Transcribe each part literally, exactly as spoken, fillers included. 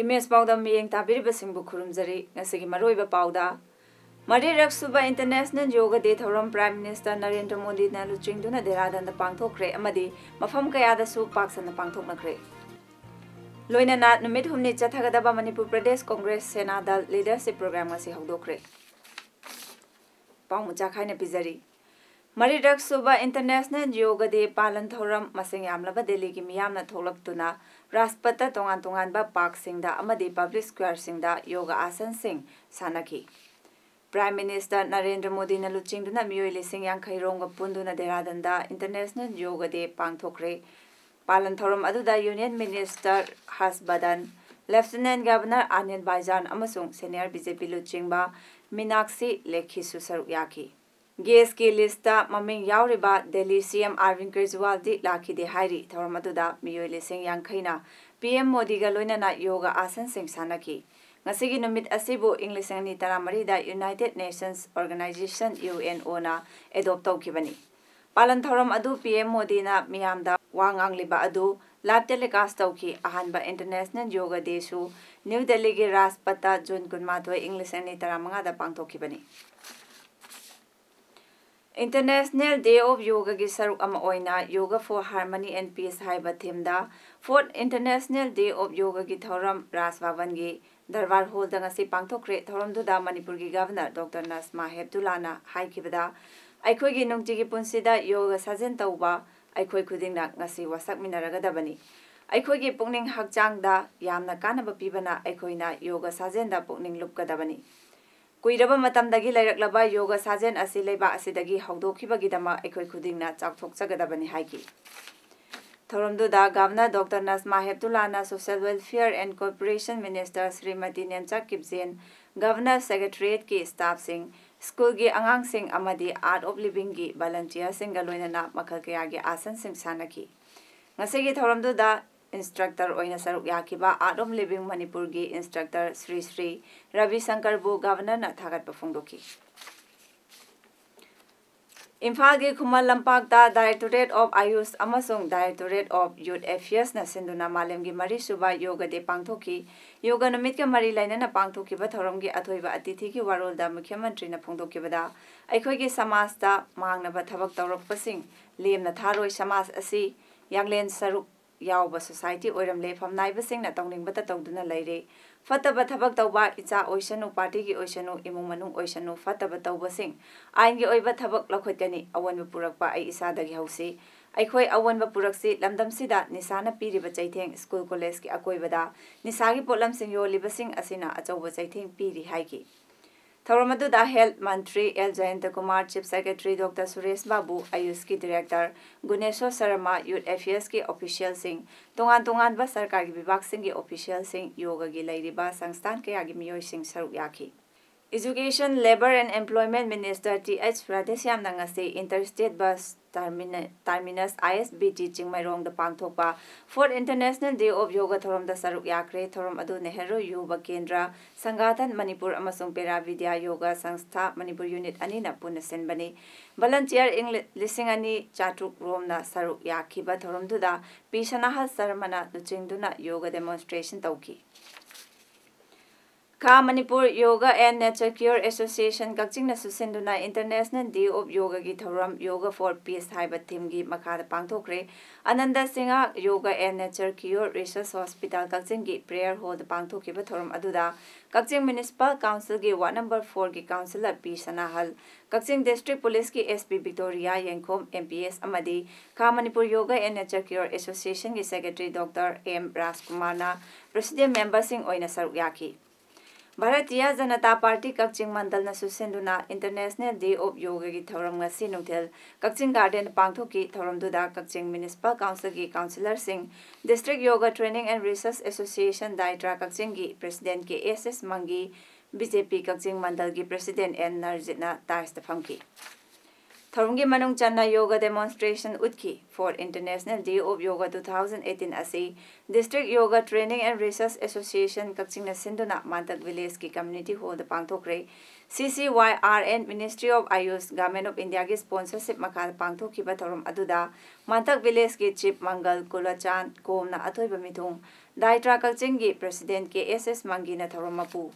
Image ꯄꯥꯎꯗ ꯃꯤꯠꯌꯦꯡ ꯇꯥꯕꯤꯔꯤꯕꯁꯤꯡꯕꯨ ꯈꯨꯔꯨꯝꯖꯔꯤ꯫ ꯉꯁꯤꯒꯤ ꯃꯔꯨꯑꯣꯏꯕ ꯄꯥꯎꯗ, ꯃꯔꯤꯔꯛ ꯁꯨꯕ International Yoga Day ꯊꯧꯔꯝ Prime Minister ꯅꯔꯦꯟꯗ꯭ꯔ ꯃꯣꯗꯤꯅ ꯂꯨꯆꯤꯡꯗꯨꯅ ꯗꯦꯔꯥꯗꯟꯗ ꯄꯥꯡꯊꯣꯛꯈ꯭ꯔꯦ ꯑꯃꯗꯤ ꯃꯐꯝ ꯀꯌꯥꯗꯁꯨ ꯄꯥꯛ ꯁꯟꯅ ꯄꯥꯡꯊꯣꯛꯅꯈ꯭ꯔꯦ꯫ ꯂꯣꯏꯅꯅ ꯅꯨꯃꯤꯠ ꯍꯨꯝꯅꯤ ꯆꯠꯊꯒꯗꯕ ꯃꯅꯤꯄꯨꯔ ꯄ꯭ꯔꯗꯦꯁ ꯀꯣꯡꯒ꯭ꯔꯦꯁ ꯁꯦꯅꯥ ꯗꯜ Leadership Program ꯉꯁꯤ ꯍꯧꯗꯣꯛꯈ꯭ꯔꯦ꯫ ꯄꯥꯎ ꯃꯆꯥ ꯈꯥꯏꯅ ꯄꯤꯖꯔꯤ꯫ ꯃꯔꯤꯔꯛ ꯁꯨꯕ International Yoga Day ꯄꯥꯂꯟ ꯊꯧꯔꯝ ꯃꯁꯤꯡ ꯌꯥꯝꯂꯕ ꯗꯦꯜꯂꯤꯒꯤ ꯃꯤꯌꯥꯝꯅ ꯊꯣꯛꯂꯛꯇꯨꯅ ꯔꯥꯖꯄꯊꯇ ꯇꯣꯉꯥꯟ ꯇꯣꯉꯥꯟꯕ ꯄꯥꯔꯛꯁꯤꯡꯗ ꯑꯃꯗꯤ ꯄꯕ꯭ꯂꯤꯛ ꯁ꯭ꯀ꯭ꯋꯥꯔꯁꯤꯡꯗ ꯌꯣꯒꯥ ꯑꯥꯁꯟꯁꯤꯡ ꯁꯥꯟꯅꯈꯤ꯫ Prime Minister ꯅꯔꯦꯟꯗ꯭ꯔ ꯃꯣꯗꯤꯅ ꯂꯨꯆꯤꯡꯗꯨꯅ ꯃꯤꯑꯣꯏ ꯂꯤꯁꯤꯡ ꯌꯥꯡꯈꯩ ꯔꯣꯝꯒ ꯄꯨꯟꯗꯨꯅ ꯗꯦꯔꯥꯗꯟꯗ International Yoga Day ꯄꯥꯡꯊꯣꯛꯈ꯭ꯔꯦ꯫ ꯄꯥꯂꯟ ꯊꯧꯔꯝ ꯑꯗꯨꯗ Union Minister ꯍꯔꯁ ꯕꯔꯙꯟ, Lieutenant Governor ꯑꯅꯤꯜ ꯕꯥꯏꯖꯥꯜ ꯑꯃꯁꯨꯡ Senior B J P ꯂꯨꯆꯤꯡꯕ ꯃꯤꯅꯥꯛꯁꯤ ꯂꯦꯈꯤꯁꯨ ꯁꯔꯨꯛ ꯌꯥꯈꯤ꯫ ꯒꯦꯁꯀꯤ ꯂꯤꯁꯇ ꯃꯃꯤꯡ ꯌꯥꯎꯔꯤꯕ ꯗꯦꯜꯂꯤ C M ꯑꯔꯕꯤꯟꯗ ꯀꯦꯖ꯭ꯔꯤꯋꯥꯜꯗꯤ ꯂꯥꯛꯈꯤꯗꯦ ꯍꯥꯏꯔꯤ꯫ ꯊꯧꯔꯝ ꯑꯗꯨꯗ ꯃꯤꯑꯣꯏ ꯂꯤꯁꯤꯡ ꯌꯥꯡꯈꯩꯅ P M ꯃꯣꯗꯤꯒ ꯂꯣꯏꯅꯅ ꯌꯣꯒꯥ ꯑꯥꯁꯟꯁꯤꯡ ꯁꯥꯟꯅꯈꯤ꯫ ꯉꯁꯤꯒꯤ ꯅꯨꯃꯤꯠ ꯑꯁꯤꯕꯨ ꯏꯪ ꯂꯤꯁꯤꯡ ꯑꯅꯤ ꯇꯔꯥꯃꯔꯤꯗ United Nations Organization, U N O ꯅ adopt ꯇꯧꯈꯤꯕꯅꯤ꯫ ꯄꯥꯂꯟ ꯊꯧꯔꯝ ꯑꯗꯨ P M ꯃꯣꯗꯤꯅ ꯃꯤꯌꯥꯝꯗ ꯋꯥ ꯉꯥꯡꯂꯤꯕ ꯑꯗꯨ live telecast ꯇꯧꯈꯤ꯫ ꯑꯍꯥꯟꯕ International Yoga Day ꯁꯨ ꯅ꯭ꯌꯨ ꯗꯦꯜꯂꯤꯒꯤ ꯔꯥꯖꯄꯊꯇ ꯖꯨꯟ ꯀꯨꯟꯃꯥꯊꯣꯏ, ꯏꯪ ꯂꯤꯁꯤꯡ ꯑꯅꯤ ꯇꯔꯥꯃꯉꯥꯗ ꯄꯥꯡꯊꯣꯛꯈꯤꯕꯅꯤ꯫ International Day of Yoga ꯒꯤ ꯁꯔꯨꯛ ꯑꯃ ꯑꯣꯏꯅ Yoga for Harmony and Peace ꯍꯥꯏꯕ theme the Fourth International Day of Yoga ꯒꯤ ꯊꯧꯔꯝ ꯔꯥꯖ ꯚꯕꯟꯒꯤ ꯗꯔꯕꯥꯔ ꯍꯣꯜꯗ ꯉꯁꯤ ꯄꯥꯡꯊꯣꯛꯈ꯭ꯔꯦ꯫ ꯊꯧꯔꯝꯗꯨꯗ ꯃꯅꯤꯄꯨꯔꯒꯤ Governor Doctor ꯅꯁꯃꯥ ꯍꯦꯞꯇꯨꯂꯥꯅ ꯍꯥꯏꯈꯤꯕꯗ, ꯑꯩꯈꯣꯏꯒꯤ ꯅꯨꯡꯇꯤꯒꯤ ꯄꯨꯟꯁꯤꯗ ꯌꯣꯒ ꯁꯥꯖꯦꯜ ꯇꯧꯕ ꯑꯩꯈꯣꯏ ꯈꯨꯗꯤꯡꯅ ꯉꯁꯤ ꯋꯥꯁꯛꯃꯤꯟꯅꯔꯒꯗꯕꯅꯤ꯫ ꯑꯩꯈꯣꯏꯒꯤ ꯄꯨꯛꯅꯤꯡ ꯍꯛꯆꯥꯡꯗ ꯌꯥꯝꯅ ꯀꯥꯟꯅꯕ ꯄꯤꯕꯅ ꯑꯩꯈꯣꯏꯅ ꯌꯣꯒ ꯁꯥꯖꯦꯜꯗ ꯄꯨꯛꯅꯤꯡ ꯂꯨꯞꯀꯗꯕꯅꯤ꯫ ꯀꯨꯏꯔꯕ ꯃꯇꯝꯗꯒꯤ ꯂꯩꯔꯛꯂꯕ ꯌꯣꯒ ꯁꯥꯖꯦꯜ ꯑꯁꯤ ꯂꯩꯕꯥꯛ ꯑꯁꯤꯗꯒꯤ ꯍꯧꯗꯣꯛꯈꯤꯕꯒꯤꯗꯃꯛ ꯑꯩꯈꯣꯏ ꯈꯨꯗꯤꯡꯅ ꯆꯥꯎꯊꯣꯛꯆꯒꯗꯕꯅꯤ ꯍꯥꯏꯈꯤ꯫ ꯊꯧꯔꯝꯗꯨꯗ Governor Doctor Najma Heptullahꯅ Social Welfare and Cooperation Minister Shrimati Nemcha ꯀꯤꯞꯖꯦꯟ, Governor Secretariatꯀꯤ staffꯁꯤꯡ, ꯁ꯭ꯀꯨꯜꯒꯤ ꯑꯉꯥꯡꯁꯤꯡ ꯑꯃꯗꯤ Art of Livingꯒꯤ volunteerꯁꯤꯡꯒ ꯂꯣꯏꯅꯅ ꯃꯈꯜ ꯀꯌꯥꯒꯤ ꯑꯥꯁꯟꯁꯤꯡ ꯁꯥꯟꯅꯈꯤ꯫ ꯉꯁꯤꯒꯤ ꯊꯧꯔꯝꯗꯨꯗ instructor ꯑꯣꯏꯅ ꯁꯔꯨꯛ ꯌꯥꯈꯤꯕ Art of Living ꯃꯅꯤꯄꯨꯔꯒꯤ instructor ꯁ꯭ꯔꯤ ꯁ꯭ꯔꯤ ꯔꯕꯤ ꯁꯪꯀꯔꯕꯨ Governorꯅ ꯊꯥꯒꯠꯄ ꯐꯣꯡꯗꯣꯛꯈꯤ꯫ ꯏꯝꯐꯥꯜꯒꯤ ꯈꯨꯃꯟ ꯂꯝꯄꯥꯛꯇ Directorate of Ayush ꯑꯃꯁꯨꯡ Directorate of Youth Affairsꯅ ꯁꯤꯟꯗꯨꯅ ꯃꯥꯂꯦꯝꯒꯤ ꯃꯔꯤꯁꯨꯕ Yoga Day ꯄꯥꯡꯊꯣꯛꯈꯤ꯫ ꯌꯣꯒ ꯅꯨꯃꯤꯠꯀ ꯃꯔꯤ ꯂꯩꯅꯅ ꯄꯥꯡꯊꯣꯛꯈꯤꯕ ꯊꯧꯔꯝꯒꯤ ꯑꯊꯣꯏꯕ ꯑꯇꯤꯊꯤꯒꯤ ꯋꯥꯔꯣꯜꯗ ꯃꯨꯈ꯭ꯌ ꯃꯟꯇ꯭ꯔꯤꯅ ꯐꯣꯡꯗꯣꯛꯈꯤꯕꯗ, ꯑꯩꯈꯣꯏꯒꯤ ꯁꯃꯥꯖꯇ ꯃꯥꯡꯅꯕ ꯊꯕꯛ ꯇꯧꯔꯛꯄꯁꯤꯡ ꯂꯦꯝꯅ ꯊꯥꯔꯣꯏ꯫ ꯁꯃꯥꯖ ꯑꯁꯤ ꯌꯥꯡꯂꯦꯟ ꯁꯔꯨꯛ ꯌꯥꯎꯕ society ꯑꯣꯏꯔꯝꯂꯦ꯫ ꯐꯝꯅꯥꯏꯕꯁꯤꯡꯅ ꯇꯧꯅꯤꯡꯕꯇ ꯇꯧꯗꯨꯅ ꯂꯩꯔꯦ꯫ ꯐꯠꯇꯕ ꯊꯕꯛ ꯇꯧꯕ, ꯏꯆꯥ ꯑꯣꯏꯁꯅꯨ, partyꯒꯤ ꯑꯣꯏꯁꯅꯨ, ꯏꯃꯨꯡ ꯃꯅꯨꯡ ꯑꯣꯏꯁꯅꯨ, ꯐꯠꯇꯕ ꯇꯧꯕꯁꯤꯡ ꯑꯥꯏꯟꯒꯤ ꯑꯣꯏꯕ ꯊꯕꯛ ꯂꯧꯈꯠꯀꯅꯤ꯫ ꯑꯑꯣꯟꯕ ꯄꯨꯔꯛꯄ ꯑꯩ ꯏꯁꯥꯗꯒꯤ ꯍꯧꯁꯤ꯫ ꯑꯩꯈꯣꯏ ꯑꯑꯣꯟꯕ ꯄꯨꯔꯛꯁꯤ꯫ ꯂꯝꯗꯝꯁꯤꯗ ꯅꯤꯁꯥꯅ ꯄꯤꯔꯤꯕ ꯆꯩꯊꯦꯡ, ꯁ꯭ꯀꯨꯜ ꯀꯣꯂꯦꯖꯀꯤ ꯑꯀꯣꯏꯕꯗ ꯅꯤꯁꯥꯒꯤ ꯄꯣꯠꯂꯝꯁꯤꯡ ꯌꯣꯜꯂꯤꯕꯁꯤꯡ ꯑꯁꯤꯅ ꯑꯆꯧꯕ ꯆꯩꯊꯦꯡ ꯄꯤꯔꯤ ꯍꯥꯏꯈꯤ꯫ ꯊꯧꯔꯝ ꯑꯗꯨꯗ health ꯃꯟꯇ꯭ꯔꯤ L Jayanta Kumar, Chief Secretary Doctor Suresh Babu, ꯑꯌꯨꯁꯀꯤ director ꯒꯨꯅꯦꯁꯣꯔ ꯁꯔꯃ, youth affairsꯀꯤ officialꯁꯤꯡ, ꯇꯣꯉꯥꯟ ꯇꯣꯉꯥꯟꯕ ꯁꯔꯀꯥꯔꯒꯤ ꯕꯤꯚꯥꯒꯁꯤꯡꯒꯤ officialꯁꯤꯡ, ꯌꯣꯒꯒꯤ ꯂꯩꯔꯤꯕ ꯁꯪꯁꯊꯥꯟ ꯀꯌꯥꯒꯤ ꯃꯤꯑꯣꯏꯁꯤꯡ ꯁꯔꯨꯛ ꯌꯥꯈꯤ꯫ Education, Labour and Employment Minister T H ꯔꯥꯙꯦꯁ꯭ꯌꯥꯝꯅ ꯉꯁꯤ Interstate Bus Termina-, Terminus I S B T ꯆꯤꯡꯃꯩꯔꯣꯡꯗ ꯄꯥꯡꯊꯣꯛꯄ Fourth International Day of Yoga ꯊꯧꯔꯝꯗ ꯁꯔꯨꯛ ꯌꯥꯈ꯭ꯔꯦ꯫ ꯊꯧꯔꯝ ꯑꯗꯨ ꯅꯦꯍꯔꯨ ꯌꯨꯕ ꯀꯦꯟꯗ꯭ꯔ, ꯁꯪꯒꯥꯊꯟ ꯃꯅꯤꯄꯨꯔ ꯑꯃꯁꯨꯡ ꯄꯦꯔꯥ ꯕꯤꯗ꯭ꯌꯥ ꯌꯣꯒ ꯁꯪꯁꯊꯥ ꯃꯅꯤꯄꯨꯔ unit ꯑꯅꯤꯅ ꯄꯨꯟꯅ ꯁꯤꯟꯕꯅꯤ꯫ Volunteer ꯏꯪ ꯂꯤꯁꯤꯡ ꯑꯅꯤ ꯆꯥꯇ꯭ꯔꯨꯛ ꯔꯣꯝꯅ ꯁꯔꯨꯛ ꯌꯥꯈꯤꯕ ꯊꯧꯔꯝꯗꯨꯗ ꯄꯤ ꯁꯅꯥꯍꯜ ꯁꯔꯃꯅ ꯂꯨꯆꯤꯡꯗꯨꯅ ꯌꯣꯒ demonstration ꯇꯧꯈꯤ꯫ ꯈꯥ Manipur Yoga and Nature Cure Association ꯀꯛꯆꯤꯡꯅ ꯁꯤꯟꯗꯨꯅ International Day of Yogaꯒꯤ ꯊꯧꯔꯝ Yoga for Peace ꯍꯥꯏꯕ themeꯒꯤ ꯃꯈꯥꯗ ꯄꯥꯡꯊꯣꯛꯈ꯭ꯔꯦ꯫ Anand Singh Yoga and Nature Cure Research Hospital ꯀꯛꯆꯤꯡꯒꯤ prayer hallꯗ ꯄꯥꯡꯊꯣꯛꯈꯤꯕ ꯊꯧꯔꯝ ꯑꯗꯨꯗ ꯀꯛꯆꯤꯡ Municipal Councilꯒꯤ ward number fourꯒꯤ councillor ꯄꯤ ꯁꯅꯥꯍꯜ, ꯀꯛꯆꯤꯡ District Policeꯀꯤ S P Victoria ꯌꯦꯡꯈꯣꯝ, M P S ꯑꯃꯗꯤ ꯈꯥ Manipur Yoga and Nature Cure Associationꯒꯤ Secretary Doctor ꯑꯦꯝ ꯔꯥꯖꯀꯨꯃꯥꯔꯅ president memberꯁꯤꯡ ꯑꯣꯏꯅ ꯁꯔꯨꯛ ꯌꯥꯈꯤ꯫ ꯚꯥꯔꯇꯤꯌꯥ ꯖꯅꯇꯥ ꯄꯥꯔꯇꯤ ꯀꯛꯆꯤꯡ ꯃꯟꯗꯜꯅꯁꯨ ꯁꯤꯟꯗꯨꯅ International Day of Yogaꯒꯤ ꯊꯧꯔꯝ ꯉꯁꯤ ꯅꯨꯡꯊꯤꯜ ꯀꯛꯆꯤꯡ ꯒꯥꯔꯗꯦꯟ ꯄꯥꯡꯊꯣꯛꯈꯤ꯫ ꯊꯧꯔꯝꯗꯨꯗ ꯀꯛꯆꯤꯡ ꯃ꯭ꯌꯨꯅꯤꯁꯤꯄꯥꯜ ꯀꯥꯎꯟꯁꯤꯜꯒꯤ ꯀꯥꯎꯟꯁꯤꯂꯔꯁꯤꯡ, District Yoga Training and Research Association ꯗꯥꯏꯇ꯭ꯔꯥ ꯀꯛꯆꯤꯡꯒꯤ ꯄ꯭ꯔꯦꯁꯤꯗꯦꯟꯠ ꯀꯦ ꯑꯦꯁ ꯑꯦꯁ ꯃꯪꯒꯤ, ꯕꯤ ꯖꯦ ꯄꯤ ꯀꯛꯆꯤꯡ ꯃꯟꯗꯜꯒꯤ ꯄ꯭ꯔꯦꯁꯤꯗꯦꯟꯠ ꯑꯦꯟ ꯅꯔꯖꯤꯠꯅ ꯇꯥꯏꯁꯇ ꯐꯝꯈꯤ꯫ ꯊꯧꯔꯝꯒꯤ ꯃꯅꯨꯡ ꯆꯟꯅ ꯌꯣꯒ ꯗꯦꯃꯣꯟꯁꯇ꯭ꯔꯦꯁꯟ ꯎꯠꯈꯤ꯫ Fourth International Day of Yoga two thousand eighteen ꯑꯁꯤ District Yoga Training and Research Association ꯀꯛꯆꯤꯡꯅ ꯁꯤꯟꯗꯨꯅ ꯃꯥꯟꯇꯛ ꯚꯤꯂꯦꯖꯀꯤ ꯀꯝꯃ꯭ꯌꯨꯅꯤꯇꯤ ꯍꯣꯜꯗ ꯄꯥꯡꯊꯣꯛꯈ꯭ꯔꯦ꯫ C C Y R and Ministry of Ayush, Government of Indiaꯒꯤ sponsorship ꯃꯈꯥꯗ ꯄꯥꯡꯊꯣꯛꯈꯤꯕ ꯊꯧꯔꯝ ꯑꯗꯨꯗ ꯃꯥꯟꯇꯛ ꯚꯤꯂꯦꯖꯀꯤ ꯆꯤꯐ ꯃꯪꯒꯜ ꯀꯨꯂꯆꯥꯟ ꯀꯣꯝꯅ ꯑꯊꯣꯏꯕ ꯃꯤꯊꯨꯡ, ꯗꯥꯏꯇ꯭ꯔꯥ ꯀꯛꯆꯤꯡꯒꯤ ꯄ꯭ꯔꯦꯁꯤꯗꯦꯟꯠ ꯀꯦ ꯑꯦꯁ ꯑꯦꯁ ꯃꯪꯒꯤꯅ ꯊꯧꯔꯝ ꯃꯄꯨ,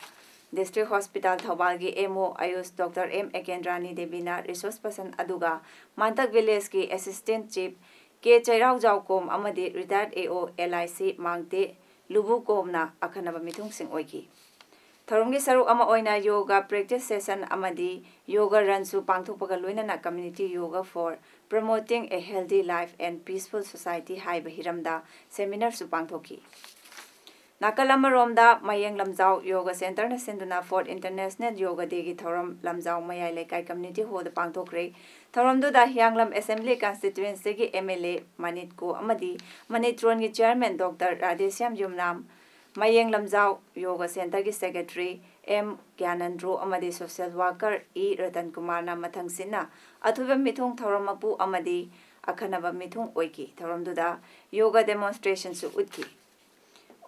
District Hospital ꯊꯧꯕꯥꯜꯒꯤ M O Ayush Doctor M ꯑꯦꯀꯦꯟꯗ꯭ꯔꯥꯅꯤ ꯗꯦꯕꯤꯅ ꯔꯤꯁꯣꯔꯁ ꯄꯔꯁꯟ ꯑꯗꯨꯒ ꯃꯥꯟꯇꯛ ꯚꯤꯂꯦꯖꯀꯤ ꯑꯦꯁꯤꯁꯇꯦꯟꯠ ꯆꯤꯐ ꯀꯦ ꯆꯩꯔꯥꯎꯖꯥꯎ ꯀꯣꯝ ꯑꯃꯗꯤ ꯔꯤꯇꯥꯌꯔꯗ A O L I C Mangte ꯂꯨꯕꯨ ꯀꯣꯝꯅ ꯑꯈꯟꯅꯕ ꯃꯤꯊꯨꯡꯁꯤꯡ ꯑꯣꯏꯈꯤ꯫ ꯊꯧꯔꯝꯒꯤ ꯁꯔꯨꯛ ꯑꯃ ꯑꯣꯏꯅ ꯌꯣꯒ ꯄ꯭ꯔꯦꯛꯇꯤꯁ ꯁꯦꯁꯟ ꯑꯃꯗꯤ ꯌꯣꯒ ꯔꯟꯁꯨ ꯄꯥꯡꯊꯣꯛꯄꯒ ꯂꯣꯏꯅꯅ Community Yoga for Promoting a Healthy Life and Peaceful Society ꯍꯥꯏꯕ ꯍꯤꯔꯝꯗ ꯁꯦꯃꯤꯅꯥꯔꯁꯨ ꯄꯥꯡꯊꯣꯛꯈꯤ꯫ ꯅꯥꯀꯜ ꯑꯃꯔꯣꯝꯗ ꯃꯌꯦꯡ ꯂꯝꯖꯥꯎ ꯌꯣꯒ ꯁꯦꯟꯇꯔꯅ ꯁꯤꯟꯗꯨꯅ Fourth International Yoga Dayꯒꯤ ꯊꯧꯔꯝ ꯂꯝꯖꯥꯎ ꯃꯌꯥꯏ ꯂꯩꯀꯥꯏ ꯀꯝꯃ꯭ꯌꯨꯅꯤꯇꯤ ꯍꯣꯜꯗ ꯄꯥꯡꯊꯣꯛꯈ꯭ꯔꯦ꯫ ꯊꯧꯔꯝꯗꯨꯗ ꯍꯤꯌꯥꯡꯂꯝ ꯑꯦꯁꯦꯝꯕ꯭ꯂꯤ ꯀꯟꯁꯇꯤꯇ꯭ꯋꯦꯟꯁꯤꯒꯤ M L A ꯃꯅꯤꯠ ꯀꯣ ꯑꯃꯗꯤ ꯃꯅꯤꯇ꯭ꯔꯣꯟꯒꯤ ꯆꯤꯌꯔꯃꯦꯟ ꯗꯣꯛꯇꯔ ꯔꯥꯙꯦꯁ꯭ꯌꯥꯝ ꯌꯨꯝꯅꯥꯝ, ꯃꯌꯦꯡ ꯂꯝꯖꯥꯎ ꯌꯣꯒ ꯁꯦꯟꯇꯔꯒꯤ ꯁꯦꯀ꯭ꯔꯦꯇꯔꯤ ꯑꯦꯝ ꯒ꯭ꯌꯥꯅꯟꯗ꯭ꯔꯣ ꯑꯃꯗꯤ ꯁꯣꯁꯤꯌꯦꯜ ꯋꯥꯔꯀꯔ ꯏ ꯔꯇꯟ ꯀꯨꯃꯥꯔꯅ ꯃꯊꯪꯁꯤꯠꯅ ꯑꯊꯣꯏꯕ ꯃꯤꯊꯨꯡ, ꯊꯧꯔꯝ ꯃꯄꯨ ꯑꯃꯗꯤ ꯑꯈꯟꯅꯕ ꯃꯤꯊꯨꯡ ꯑꯣꯏꯈꯤ꯫ ꯊꯧꯔꯝꯗꯨꯗ ꯌꯣꯒ ꯗꯦꯃꯣꯟꯁꯇ꯭ꯔꯦꯁꯟꯁꯨ ꯎꯠꯈꯤ꯫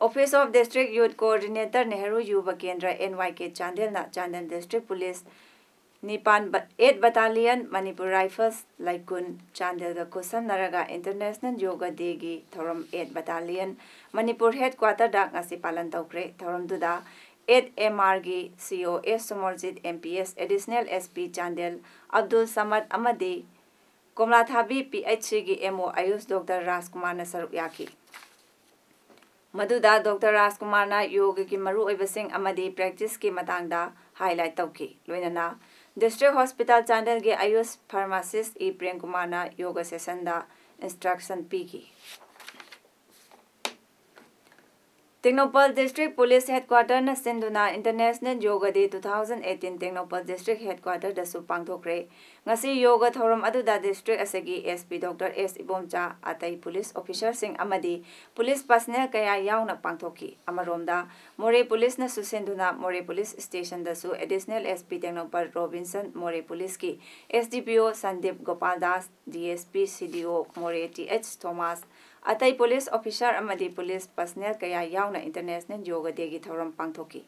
Office of District Youth Coordinator Nehru ꯌꯨꯕ ꯀꯦꯟꯗ꯭ꯔ N Y K ꯆꯥꯟꯗꯦꯜꯅ Chandel District Police ꯅꯤꯄꯥꯟ ꯕ-, eight Battalion Manipur Rifles ꯂꯩꯀꯨꯟ ꯆꯥꯟꯗꯦꯜꯒ ꯈꯨꯠꯁꯝꯅꯔꯒ International Yoga Dayꯒꯤ ꯊꯧꯔꯝ eight Battalion Manipur Headquarterꯗ ꯉꯁꯤ ꯄꯥꯂꯟ ꯇꯧꯈ꯭ꯔꯦ꯫ ꯊꯧꯔꯝꯗꯨꯗ eight M Rꯒꯤ C O S Somorjit, M P S Additional S P Chandel Abdul ꯁꯃꯗ ꯑꯃꯗꯤ ꯀꯣꯝꯂꯥꯊꯥꯕꯤ P H Cꯒꯤ M O Ayush Doctor ꯔꯥꯖꯀꯨꯃꯥꯔꯅ ꯁꯔꯨꯛ ꯌꯥꯈꯤ꯫ ꯃꯗꯨꯗ ꯗꯣꯛꯇꯔ ꯔꯥꯖꯀꯨꯃꯥꯔꯅ ꯌꯣꯒꯒꯤ ꯃꯔꯨꯑꯣꯏꯕꯁꯤꯡ ꯑꯃꯗꯤ ꯄ꯭ꯔꯦꯛꯇꯤꯁꯀꯤ ꯃꯇꯥꯡꯗ ꯍꯥꯏꯂꯥꯏꯠ ꯇꯧꯈꯤ꯫ ꯂꯣꯏꯅꯅ District Hospital ꯆꯥꯟꯗꯦꯜꯒꯤ ꯑꯌꯨꯁ ꯐꯥꯔꯃꯥꯁꯤꯁ ꯏ ꯄ꯭ꯔꯦꯝꯀꯨꯃꯥꯔꯅ ꯌꯣꯒ ꯁꯦꯁꯟꯗ ꯏꯟꯁꯇ꯭ꯔꯛꯁꯟ ꯄꯤꯈꯤ꯫ ꯇꯦꯡꯅꯧꯄꯜ District Police Headquarterꯅ ꯁꯤꯟꯗꯨꯅ International Yoga Day two thousand eighteen Tengnoupal District Headquarterꯗꯁꯨ ꯄꯥꯡꯊꯣꯛꯈ꯭ꯔꯦ꯫ ꯉꯁꯤ ꯌꯣꯒ ꯊꯧꯔꯝ ꯑꯗꯨꯗ district ꯑꯁꯤꯒꯤ SP Doctor S ꯏꯕꯣꯝꯆꯥ, ꯑꯇꯩ police officerꯁꯤꯡ ꯑꯃꯗꯤ police personnel ꯀꯌꯥ ꯌꯥꯎꯅ ꯄꯥꯡꯊꯣꯛꯈꯤ꯫ ꯑꯃꯔꯣꯝꯗ, ꯃꯣꯔꯦ policeꯅꯁꯨ ꯁꯤꯟꯗꯨꯅ ꯃꯣꯔꯦ police stationꯗꯁꯨ Additional SP Tengnoupal Robinson, Moreh policeꯀꯤ SDPO Sandip Gopal Das, DSP, CDO Moreh T H Thomas, ꯑꯇꯩ police officer ꯑꯃꯗꯤ police personnel ꯀꯌꯥ ꯌꯥꯎꯅ International Yoga Dayꯒꯤ ꯊꯧꯔꯝ ꯄꯥꯡꯊꯣꯛꯈꯤ꯫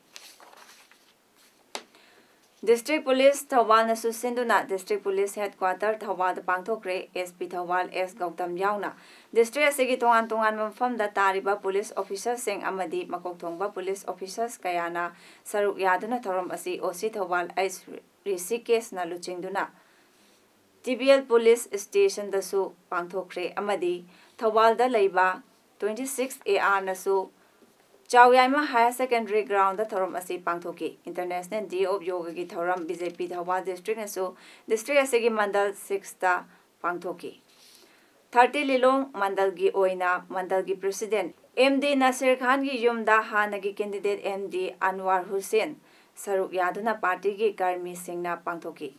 District Police ꯊꯧꯕꯥꯜꯅꯁꯨ ꯁꯤꯟꯗꯨꯅ District Police Headquarter ꯊꯧꯕꯥꯜꯗ ꯄꯥꯡꯊꯣꯛꯈ꯭ꯔꯦ꯫ SP ꯊꯧꯕꯥꯜ S ꯒꯧꯇꯝ ꯌꯥꯎꯅ district ꯑꯁꯤꯒꯤ ꯇꯣꯉꯥꯟ ꯇꯣꯉꯥꯟꯕ ꯃꯐꯝꯗ ꯇꯥꯔꯤꯕ police officerꯁꯤꯡ ꯑꯃꯗꯤ ꯃꯀꯣꯛ ꯊꯣꯡꯕ police officers ꯀꯌꯥꯅ ꯁꯔꯨꯛ ꯌꯥꯗꯨꯅ ꯊꯧꯔꯝ ꯑꯁꯤ OC ꯊꯧꯕꯥꯜ H ꯔꯤꯁꯤꯀꯦꯁꯅ ꯂꯨꯆꯤꯡꯗꯨꯅ TBL Police Stationꯗꯁꯨ ꯄꯥꯡꯊꯣꯛꯈ꯭ꯔꯦ ꯑꯃꯗꯤ ꯊꯧꯕꯥꯜꯗ ꯂꯩꯕ twenty six ARꯅꯁꯨ ꯆꯥꯎꯌꯥꯏꯃ Higher Secondary Groundꯗ ꯊꯧꯔꯝ ꯑꯁꯤ ꯄꯥꯡꯊꯣꯛꯈꯤ꯫ International Day of Yogaꯒꯤ ꯊꯧꯔꯝ BJP ꯊꯧꯕꯥꯜ districtꯅꯁꯨ district ꯑꯁꯤꯒꯤ ꯃꯟꯗꯜ sixꯇ ꯄꯥꯡꯊꯣꯛꯈꯤ꯫ Thirty ꯂꯤꯂꯣꯡ ꯃꯟꯗꯜꯒꯤ ꯑꯣꯏꯅ ꯃꯟꯗꯜꯒꯤ president MD ꯅꯁꯤꯔ ꯈꯥꯟꯒꯤ ꯌꯨꯝꯗ ꯍꯥꯟꯅꯒꯤ candidate MD ꯑꯟꯋꯥꯔ ꯍꯨꯁꯦꯟ ꯁꯔꯨꯛ ꯌꯥꯗꯨꯅ partyꯒꯤ ꯀꯔꯃꯤꯁꯤꯡꯅ ꯄꯥꯡꯊꯣꯛꯈꯤ꯫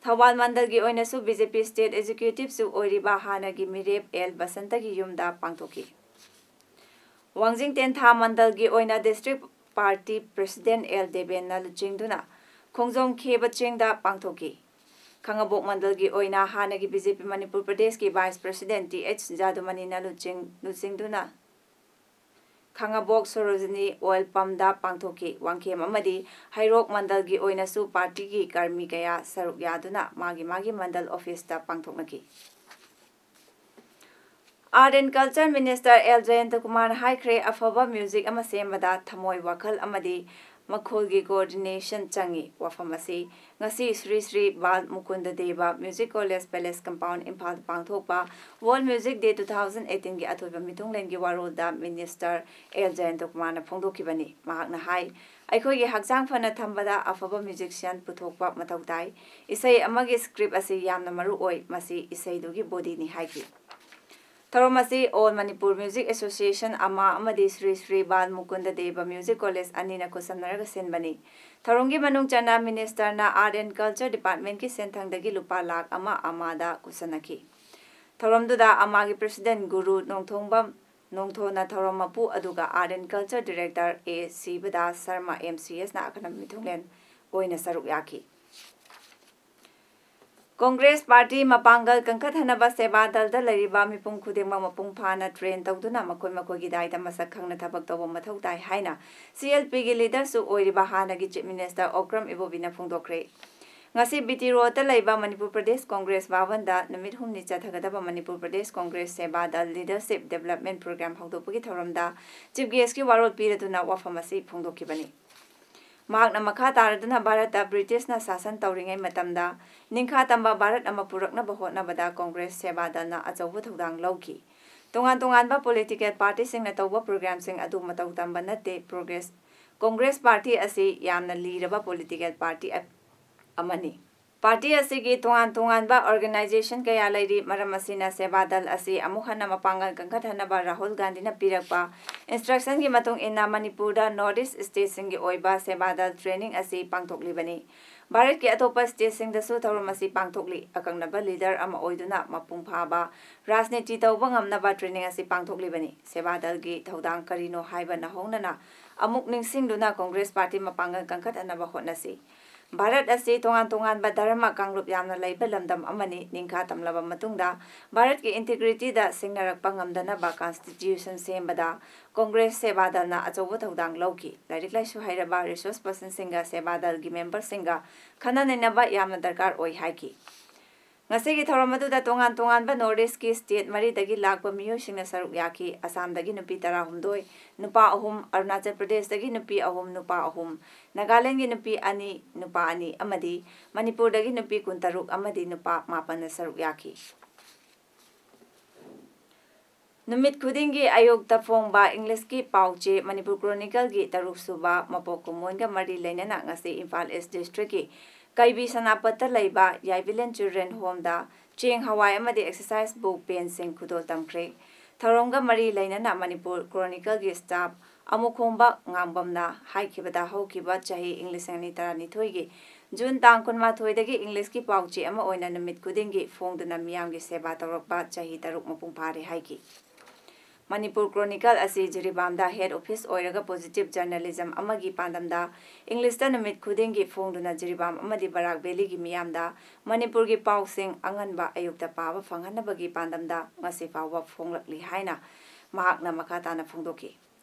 ꯊꯧꯕꯥꯜ ꯃꯟꯗꯜꯒꯤ ꯑꯣꯏꯅꯁꯨ BJP state executiveꯁꯨ ꯑꯣꯏꯔꯤꯕ ꯍꯥꯟꯅꯒꯤ ꯃꯤꯔꯦꯞ ꯑꯦꯜ ꯕꯁꯟꯇꯒꯤ ꯌꯨꯝꯗ ꯄꯥꯡꯊꯣꯛꯈꯤ꯫ ꯋꯥꯡꯖꯤꯡ ꯇꯦꯟꯊꯥ ꯃꯟꯗꯜꯒꯤ ꯑꯣꯏꯅ district party president ꯑꯦꯜ ꯗꯦꯕꯦꯟꯅ ꯂꯨꯆꯤꯡꯗꯨꯅ ꯈꯣꯡꯖꯣꯝ ꯈꯦꯕ ꯆꯤꯡꯗ ꯄꯥꯡꯊꯣꯛꯈꯤ꯫ ꯈꯥꯉꯕꯣꯛ ꯃꯟꯗꯜꯒꯤ ꯑꯣꯏꯅ ꯍꯥꯟꯅꯒꯤ BJP ꯃꯅꯤꯄꯨꯔ ꯄ꯭ꯔꯗꯦꯁꯀꯤ vice president ꯇꯤ ꯑꯩꯆ ꯖꯥꯗꯨꯃꯅꯤꯅ ꯂꯨꯆꯤꯡ-, ꯂꯨꯆꯤꯡꯗꯨꯅ ꯈꯥꯉꯕꯣꯛ ꯁꯣꯔꯣꯖꯤꯅꯤ oil pumpꯗ ꯄꯥꯡꯊꯣꯛꯈꯤ꯫ ꯋꯥꯡꯈꯦꯝ ꯑꯃꯗꯤ ꯍꯩꯔꯣꯛ ꯃꯟꯗꯜꯒꯤ ꯑꯣꯏꯅꯁꯨ partyꯒꯤ ꯀꯔꯃꯤ ꯀꯌꯥ ꯁꯔꯨꯛ ꯌꯥꯗꯨꯅ ꯃꯥꯒꯤ ꯃꯥꯒꯤ ꯃꯟꯗꯜ officeꯇ ꯄꯥꯡꯊꯣꯛꯅꯈꯤ꯫ Art and Culture Minister L ꯖꯌꯟꯇꯀꯨꯃꯥꯔꯅ ꯍꯥꯏꯈ꯭ꯔꯦ, ꯑꯐꯕ music ꯑꯃ ꯁꯦꯝꯕꯗ ꯊꯃꯣꯏ, ꯋꯥꯈꯜ ꯑꯃꯗꯤ ꯃꯈꯣꯜꯒꯤ coordination ꯆꯪꯏ꯫ ꯋꯥꯐꯝ ꯑꯁꯤ ꯉꯁꯤ ꯁ꯭ꯔꯤ ꯁ꯭ꯔꯤ ꯕꯥꯜ ꯃꯨꯀꯨꯟꯗ ꯗꯦꯕ Music College Palace Compound, ꯏꯝꯐꯥꯜꯗ ꯄꯥꯡꯊꯣꯛꯄ World Music Day two thousand eighteenꯒꯤ ꯑꯊꯣꯏꯕ ꯃꯤꯊꯨꯡꯂꯦꯟꯒꯤ ꯋꯥꯔꯣꯜꯗ Minister ꯑꯦꯜ ꯖꯌꯟꯇꯀꯨꯃꯥꯔꯅ ꯐꯣꯡꯗꯣꯛꯈꯤꯕꯅꯤ꯫ ꯃꯍꯥꯛꯅ ꯍꯥꯏ, ꯑꯩꯈꯣꯏꯒꯤ ꯍꯛꯆꯥꯡ ꯐꯅ ꯊꯝꯕꯗ ꯑꯐꯕ musician ꯄꯨꯊꯣꯛꯄ ꯃꯊꯧ ꯇꯥꯏ꯫ ꯏꯁꯩ ꯑꯃꯒꯤ script ꯑꯁꯤ ꯌꯥꯝꯅ ꯃꯔꯨ ꯑꯣꯏ, ꯃꯁꯤ ꯏꯁꯩꯗꯨꯒꯤ bodyꯅꯤ ꯍꯥꯏꯈꯤ꯫ ꯊꯧꯔꯝ ꯑꯁꯤ All Manipur Music Association, ꯑꯃꯥ, ꯑꯃꯗꯤ ꯁ꯭ꯔꯤ ꯁ꯭ꯔꯤ ꯕꯥꯜ ꯃꯨꯀꯨꯟꯗ ꯗꯦꯕ Music College ꯑꯅꯤꯅ ꯈꯨꯠꯁꯝꯅꯔꯒ ꯁꯤꯟꯕꯅꯤ꯫ ꯊꯧꯔꯝꯒꯤ ꯃꯅꯨꯡ ꯆꯟꯅ Minister ꯅ Art and Culture Department ꯀꯤ ꯁꯦꯟꯊꯪꯗꯒꯤ ꯂꯨꯄꯥ ꯂꯥꯈ ꯑꯃ ꯑꯃꯥꯗ ꯈꯨꯠꯁꯝꯅꯈꯤ꯫ ꯊꯧꯔꯝꯗꯨꯗ ꯑꯃꯥꯒꯤ President ꯒꯨꯔꯨ ꯅꯣꯡꯊꯣꯡꯕꯝ ꯅꯣꯡꯊꯣꯟꯅ ꯊꯧꯔꯝ ꯃꯄꯨ ꯑꯗꯨꯒ Art and Culture Director A ꯁꯤꯕꯗꯥꯁ Sharma, M C S ꯅ ꯑꯈꯟꯅꯕ ꯃꯤꯊꯨꯡꯂꯦꯟ ꯑꯣꯏꯅ ꯁꯔꯨꯛ ꯌꯥꯈꯤ꯫ ꯀꯣꯡꯒ꯭ꯔꯦꯁ ꯄꯥꯔꯇꯤ ꯃꯄꯥꯡꯒꯜ ꯀꯟꯈꯠꯍꯟꯅꯕ ꯁꯦꯕꯥ ꯗꯜꯗ ꯂꯩꯔꯤꯕ ꯃꯤꯄꯨꯝ ꯈꯨꯗꯤꯡꯃꯛ ꯃꯄꯨꯡ ꯐꯥꯅ train ꯇꯧꯗꯨꯅ ꯃꯈꯣꯏ ꯃꯈꯣꯏꯒꯤ ꯗꯥꯏꯗ ꯃꯁꯛ ꯈꯪꯅ ꯊꯕꯛ ꯇꯧꯕ ꯃꯊꯧ ꯇꯥꯏ ꯍꯥꯏꯅ C L P ꯒꯤ leader ꯁꯨ ꯑꯣꯏꯔꯤꯕ ꯍꯥꯟꯅꯒꯤ Chief Minister ꯑꯣꯀ꯭ꯔꯝ ꯏꯕꯣꯕꯤꯅ ꯐꯣꯡꯗꯣꯛꯈ꯭ꯔꯦ꯫ ꯉꯁꯤ B T Road ꯇ ꯂꯩꯕ ꯃꯅꯤꯄꯨꯔ ꯄ꯭ꯔꯗꯦꯁ ꯀꯣꯡꯒ꯭ꯔꯦꯁ ꯚꯕꯟꯗ ꯅꯨꯃꯤꯠ ꯍꯨꯝꯅꯤ ꯆꯠꯊꯒꯗꯕ ꯃꯅꯤꯄꯨꯔ ꯄ꯭ꯔꯗꯦꯁ ꯀꯣꯡꯒ꯭ꯔꯦꯁ ꯁꯦꯕꯥ ꯗꯜ Leadership Development Program ꯍꯧꯗꯣꯛꯄꯒꯤ ꯊꯧꯔꯝꯗ Chief Guest ꯀꯤ ꯋꯥꯔꯣꯜ ꯄꯤꯔꯗꯨꯅ ꯋꯥꯐꯝ ꯑꯁꯤ ꯐꯣꯡꯗꯣꯛꯈꯤꯕꯅꯤ꯫ ꯃꯍꯥꯛꯅ ꯃꯈꯥ ꯇꯥꯔꯗꯨꯅ ꯚꯥꯔꯠꯇ ꯕ꯭ꯔꯤꯇꯤꯁꯅ ꯁꯥꯁꯟ ꯇꯧꯔꯤꯉꯩ ꯃꯇꯝꯗ ꯅꯤꯡꯈꯥ ꯇꯝꯕ ꯚꯥꯔꯠ ꯑꯃ ꯄꯨꯔꯛꯅꯕ ꯍꯣꯠꯅꯕꯗ ꯀꯣꯡꯒ꯭ꯔꯦꯁ ꯁꯦꯕꯥ ꯗꯜꯅ ꯑꯆꯧꯕ ꯊꯧꯗꯥꯡ ꯂꯧꯈꯤ꯫ ꯇꯣꯉꯥꯟ ꯇꯣꯉꯥꯟꯕ political party ꯁꯤꯡꯅ ꯇꯧꯕ program ꯁꯤꯡ ꯑꯗꯨ ꯃꯇꯧ ꯇꯝꯕ ꯅꯠꯇꯦ꯫ ꯄ꯭ꯔꯣꯒ꯭ꯔꯦꯁ, ꯀꯣꯡꯒ꯭ꯔꯦꯁ ꯄꯥꯔꯇꯤ ꯑꯁꯤ ꯌꯥꯝꯅ ꯂꯤꯔꯕ political party ꯑ-, ꯑꯃꯅꯤ꯫ ꯄꯥꯔꯇꯤ ꯑꯁꯤꯒꯤ ꯇꯣꯉꯥꯟ ꯇꯣꯉꯥꯟꯕ organization ꯀꯌꯥ ꯂꯩꯔꯤ꯫ ꯃꯔꯝ ꯑꯁꯤꯅ ꯁꯦꯕꯥ ꯗꯜ ꯑꯁꯤ ꯑꯃꯨꯛ ꯍꯟꯅ ꯃꯄꯥꯡꯒꯜ ꯀꯟꯈꯠꯍꯟꯅꯕ ꯔꯥꯍꯨꯜ ꯒꯥꯟꯙꯤꯅ ꯄꯤꯔꯛꯄ instruction ꯒꯤ ꯃꯇꯨꯡ ꯏꯟꯅ ꯃꯅꯤꯄꯨꯔꯗ North East state ꯁꯤꯡꯒꯤ ꯑꯣꯏꯕ ꯁꯦꯕꯥ ꯗꯜ training ꯑꯁꯤ ꯄꯥꯡꯊꯣꯛꯂꯤꯕꯅꯤ꯫ ꯚꯥꯔꯠꯀꯤ ꯑꯇꯣꯞꯄ state ꯁꯤꯡꯗꯁꯨ ꯊꯧꯔꯝ ꯑꯁꯤ ꯄꯥꯡꯊꯣꯛꯂꯤ꯫ ꯑꯀꯛꯅꯕ leader ꯑꯃ ꯑꯣꯏꯗꯨꯅ ꯃꯄꯨꯡ ꯐꯥꯕ ꯔꯥꯖꯅꯤꯇꯤ ꯇꯧꯕ ꯉꯝꯅꯕ training ꯑꯁꯤ ꯄꯥꯡꯊꯣꯛꯂꯤꯕꯅꯤ꯫ ꯁꯦꯕꯥ ꯗꯜꯒꯤ ꯊꯧꯗꯥꯡ ꯀꯔꯤꯅꯣ ꯍꯥꯏꯕ ꯅꯧꯍꯧꯅꯅ ꯑꯃꯨꯛ ꯅꯤꯡꯁꯤꯡꯗꯨꯅ ꯀꯣꯡꯒ꯭ꯔꯦꯁ ꯄꯥꯔꯇꯤ ꯃꯄꯥꯡꯒꯜ ꯀꯟꯈꯠꯍꯟꯅꯕ ꯍꯣꯠꯅꯁꯤ꯫ ꯚꯥꯔꯠ ꯑꯁꯤ ꯇꯣꯉꯥꯟ ꯇꯣꯉꯥꯟꯕ ꯙꯔꯃ ꯀꯥꯡꯂꯨꯞ ꯌꯥꯝꯅ ꯂꯩꯕ ꯂꯝꯗꯝ ꯑꯃꯅꯤ꯫ ꯅꯤꯡꯈꯥ ꯇꯝꯂꯕ ꯃꯇꯨꯡꯗ ꯚꯥꯔꯠꯀꯤ integrity ꯗ ꯁꯤꯡꯅꯔꯛꯄ ꯉꯝꯗꯅꯕ constitution ꯁꯦꯝꯕꯗ ꯀꯣꯡꯒ꯭ꯔꯦꯁ ꯁꯦꯕꯥ ꯗꯜꯅ ꯑꯆꯧꯕ ꯊꯧꯗꯥꯡ ꯂꯧꯈꯤ꯫ ꯂꯥꯏꯔꯤꯛ ꯂꯥꯏꯁꯨ ꯍꯩꯔꯕ resource person ꯁꯤꯡꯒ ꯁꯦꯕꯥ ꯗꯜꯒꯤ member ꯁꯤꯡꯒ ꯈꯟꯅ ꯅꯩꯅꯕ ꯌꯥꯝꯅ ꯗꯔꯀꯥꯔ ꯑꯣꯏ ꯍꯥꯏꯈꯤ꯫ ꯉꯁꯤꯒꯤ ꯊꯧꯔꯝ ꯑꯗꯨꯗ ꯇꯣꯉꯥꯟ ꯇꯣꯉꯥꯟꯕ North East ꯀꯤ state ꯃꯔꯤꯗꯒꯤ ꯂꯥꯛꯄ ꯃꯤꯑꯣꯏꯁꯤꯡꯅ ꯁꯔꯨꯛ ꯌꯥꯈꯤ꯫ ꯑꯁꯥꯝꯗꯒꯤ ꯅꯨꯄꯤ ꯇꯔꯥꯍꯨꯝꯗꯣꯏ, ꯅꯨꯄꯥ ꯑꯍꯨꯝ, ꯑꯔꯨꯅꯥꯆꯜ ꯄ꯭ꯔꯗꯦꯁꯇꯒꯤ ꯅꯨꯄꯤ ꯑꯍꯨꯝ, ꯅꯨꯄꯥ ꯑꯍꯨꯝ, ꯅꯥꯒꯥꯂꯦꯟꯗꯒꯤ ꯅꯨꯄꯤ ꯑꯅꯤ, ꯅꯨꯄꯥ ꯑꯅꯤ ꯑꯃꯗꯤ ꯃꯅꯤꯄꯨꯔꯗꯒꯤ ꯅꯨꯄꯤ ꯀꯨꯟꯇꯔꯨꯛ ꯑꯃꯗꯤ ꯅꯨꯄꯥ ꯃꯥꯄꯟꯅ ꯁꯔꯨꯛ ꯌꯥꯈꯤ꯫ ꯅꯨꯃꯤꯠ ꯈꯨꯗꯤꯡꯒꯤ ꯑꯌꯨꯛꯇ ꯐꯣꯡꯕ ꯏꯪꯂꯤꯁꯀꯤ ꯄꯥꯎ ꯆꯦ ꯃꯅꯤꯄꯨꯔ ꯀ꯭ꯔꯣꯅꯤꯀꯜꯒꯤ ꯇꯔꯨꯛ ꯁꯨꯕ ꯃꯄꯣꯛ ꯀꯨꯝꯑꯣꯟꯒ ꯃꯔꯤ ꯂꯩꯅꯅ ꯉꯁꯤ ꯏꯝꯐꯥꯜ ꯏꯁ ꯗꯤꯁꯇ꯭ꯔꯤꯛꯀꯤ ꯀꯩꯕꯤ ꯁꯅꯥꯄꯠꯇ ꯂꯩꯕ ꯌꯥꯏꯕꯤꯂꯦꯟ ꯆꯤꯜꯗ꯭ꯔꯦꯟ ꯍꯣꯝꯗ ꯆꯦꯡ, ꯍꯋꯥꯏ ꯑꯃꯗꯤ ꯑꯦꯛꯁꯔꯁꯥꯏꯁ ꯕꯨꯛ, ꯄꯦꯟꯁꯤꯡ ꯈꯨꯗꯣꯜ ꯇꯝꯈ꯭ꯔꯦ꯫ ꯊꯧꯔꯝꯒ ꯃꯔꯤ ꯂꯩꯅꯅ ꯃꯅꯤꯄꯨꯔ ꯀ꯭ꯔꯣꯅꯤꯀꯜꯒꯤ ꯁ꯭ꯇꯥꯐ ꯑꯃꯨꯈꯣꯝꯕ ꯉꯥꯡꯕꯝꯅ ꯍꯥꯏꯈꯤꯕꯗ, ꯍꯧꯈꯤꯕ ꯆꯍꯤ ꯏꯪ ꯂꯤꯁꯤꯡ ꯑꯅꯤ ꯇꯔꯥꯅꯤꯊꯣꯏꯒꯤ ꯖꯨꯟ ꯇꯥꯡ ꯀꯨꯟꯃꯥꯊꯣꯏꯗꯒꯤ ꯏꯪꯂꯤꯁꯀꯤ ꯄꯥꯎ ꯆꯦ ꯑꯃ ꯑꯣꯏꯅ ꯅꯨꯃꯤꯠ ꯈꯨꯗꯤꯡꯒꯤ ꯐꯣꯡꯗꯨꯅ ꯃꯤꯌꯥꯝꯒꯤ ꯁꯦꯕꯥ ꯇꯧꯔꯛꯄ ꯆꯍꯤ ꯇꯔꯨꯛ ꯃꯄꯨꯡ ꯐꯥꯔꯦ ꯍꯥꯏꯈꯤ꯫ ꯃꯅꯤꯄꯨꯔ ꯀ꯭ꯔꯣꯅꯤꯀꯜ ꯑꯁꯤ ꯖꯤꯔꯤꯕꯥꯝꯗ ꯍꯦꯗ ꯑꯣꯐꯤꯁ ꯑꯣꯏꯔꯒ ꯄꯣꯖꯤꯇꯤꯚ ꯖꯔꯅꯦꯂꯤꯖꯝ ꯑꯃꯒꯤ ꯄꯥꯟꯗꯝꯗ ꯏꯪꯂꯤꯁꯇ ꯅꯨꯃꯤꯠ ꯈꯨꯗꯤꯡꯒꯤ ꯐꯣꯡꯗꯨꯅ ꯖꯤꯔꯤꯕꯥꯝ ꯑꯃꯗꯤ ꯕꯔꯥꯛ ꯚꯦꯂꯤꯒꯤ ꯃꯤꯌꯥꯝꯗ ꯃꯅꯤꯄꯨꯔꯒꯤ ꯄꯥꯎꯁꯤꯡ ꯑꯉꯟꯕ ꯑꯌꯨꯛꯇ ꯄꯥꯕ ꯐꯪꯍꯟꯅꯕꯒꯤ ꯄꯥꯟꯗꯝꯗ ꯉꯁꯤ ꯐꯥꯎꯕ ꯐꯣꯡꯂꯛꯂꯤ ꯍꯥꯏꯅ ꯃꯍꯥꯛꯅ ꯃꯈꯥ ꯇꯥꯅ ꯐꯣꯡꯗꯣꯛꯈꯤ꯫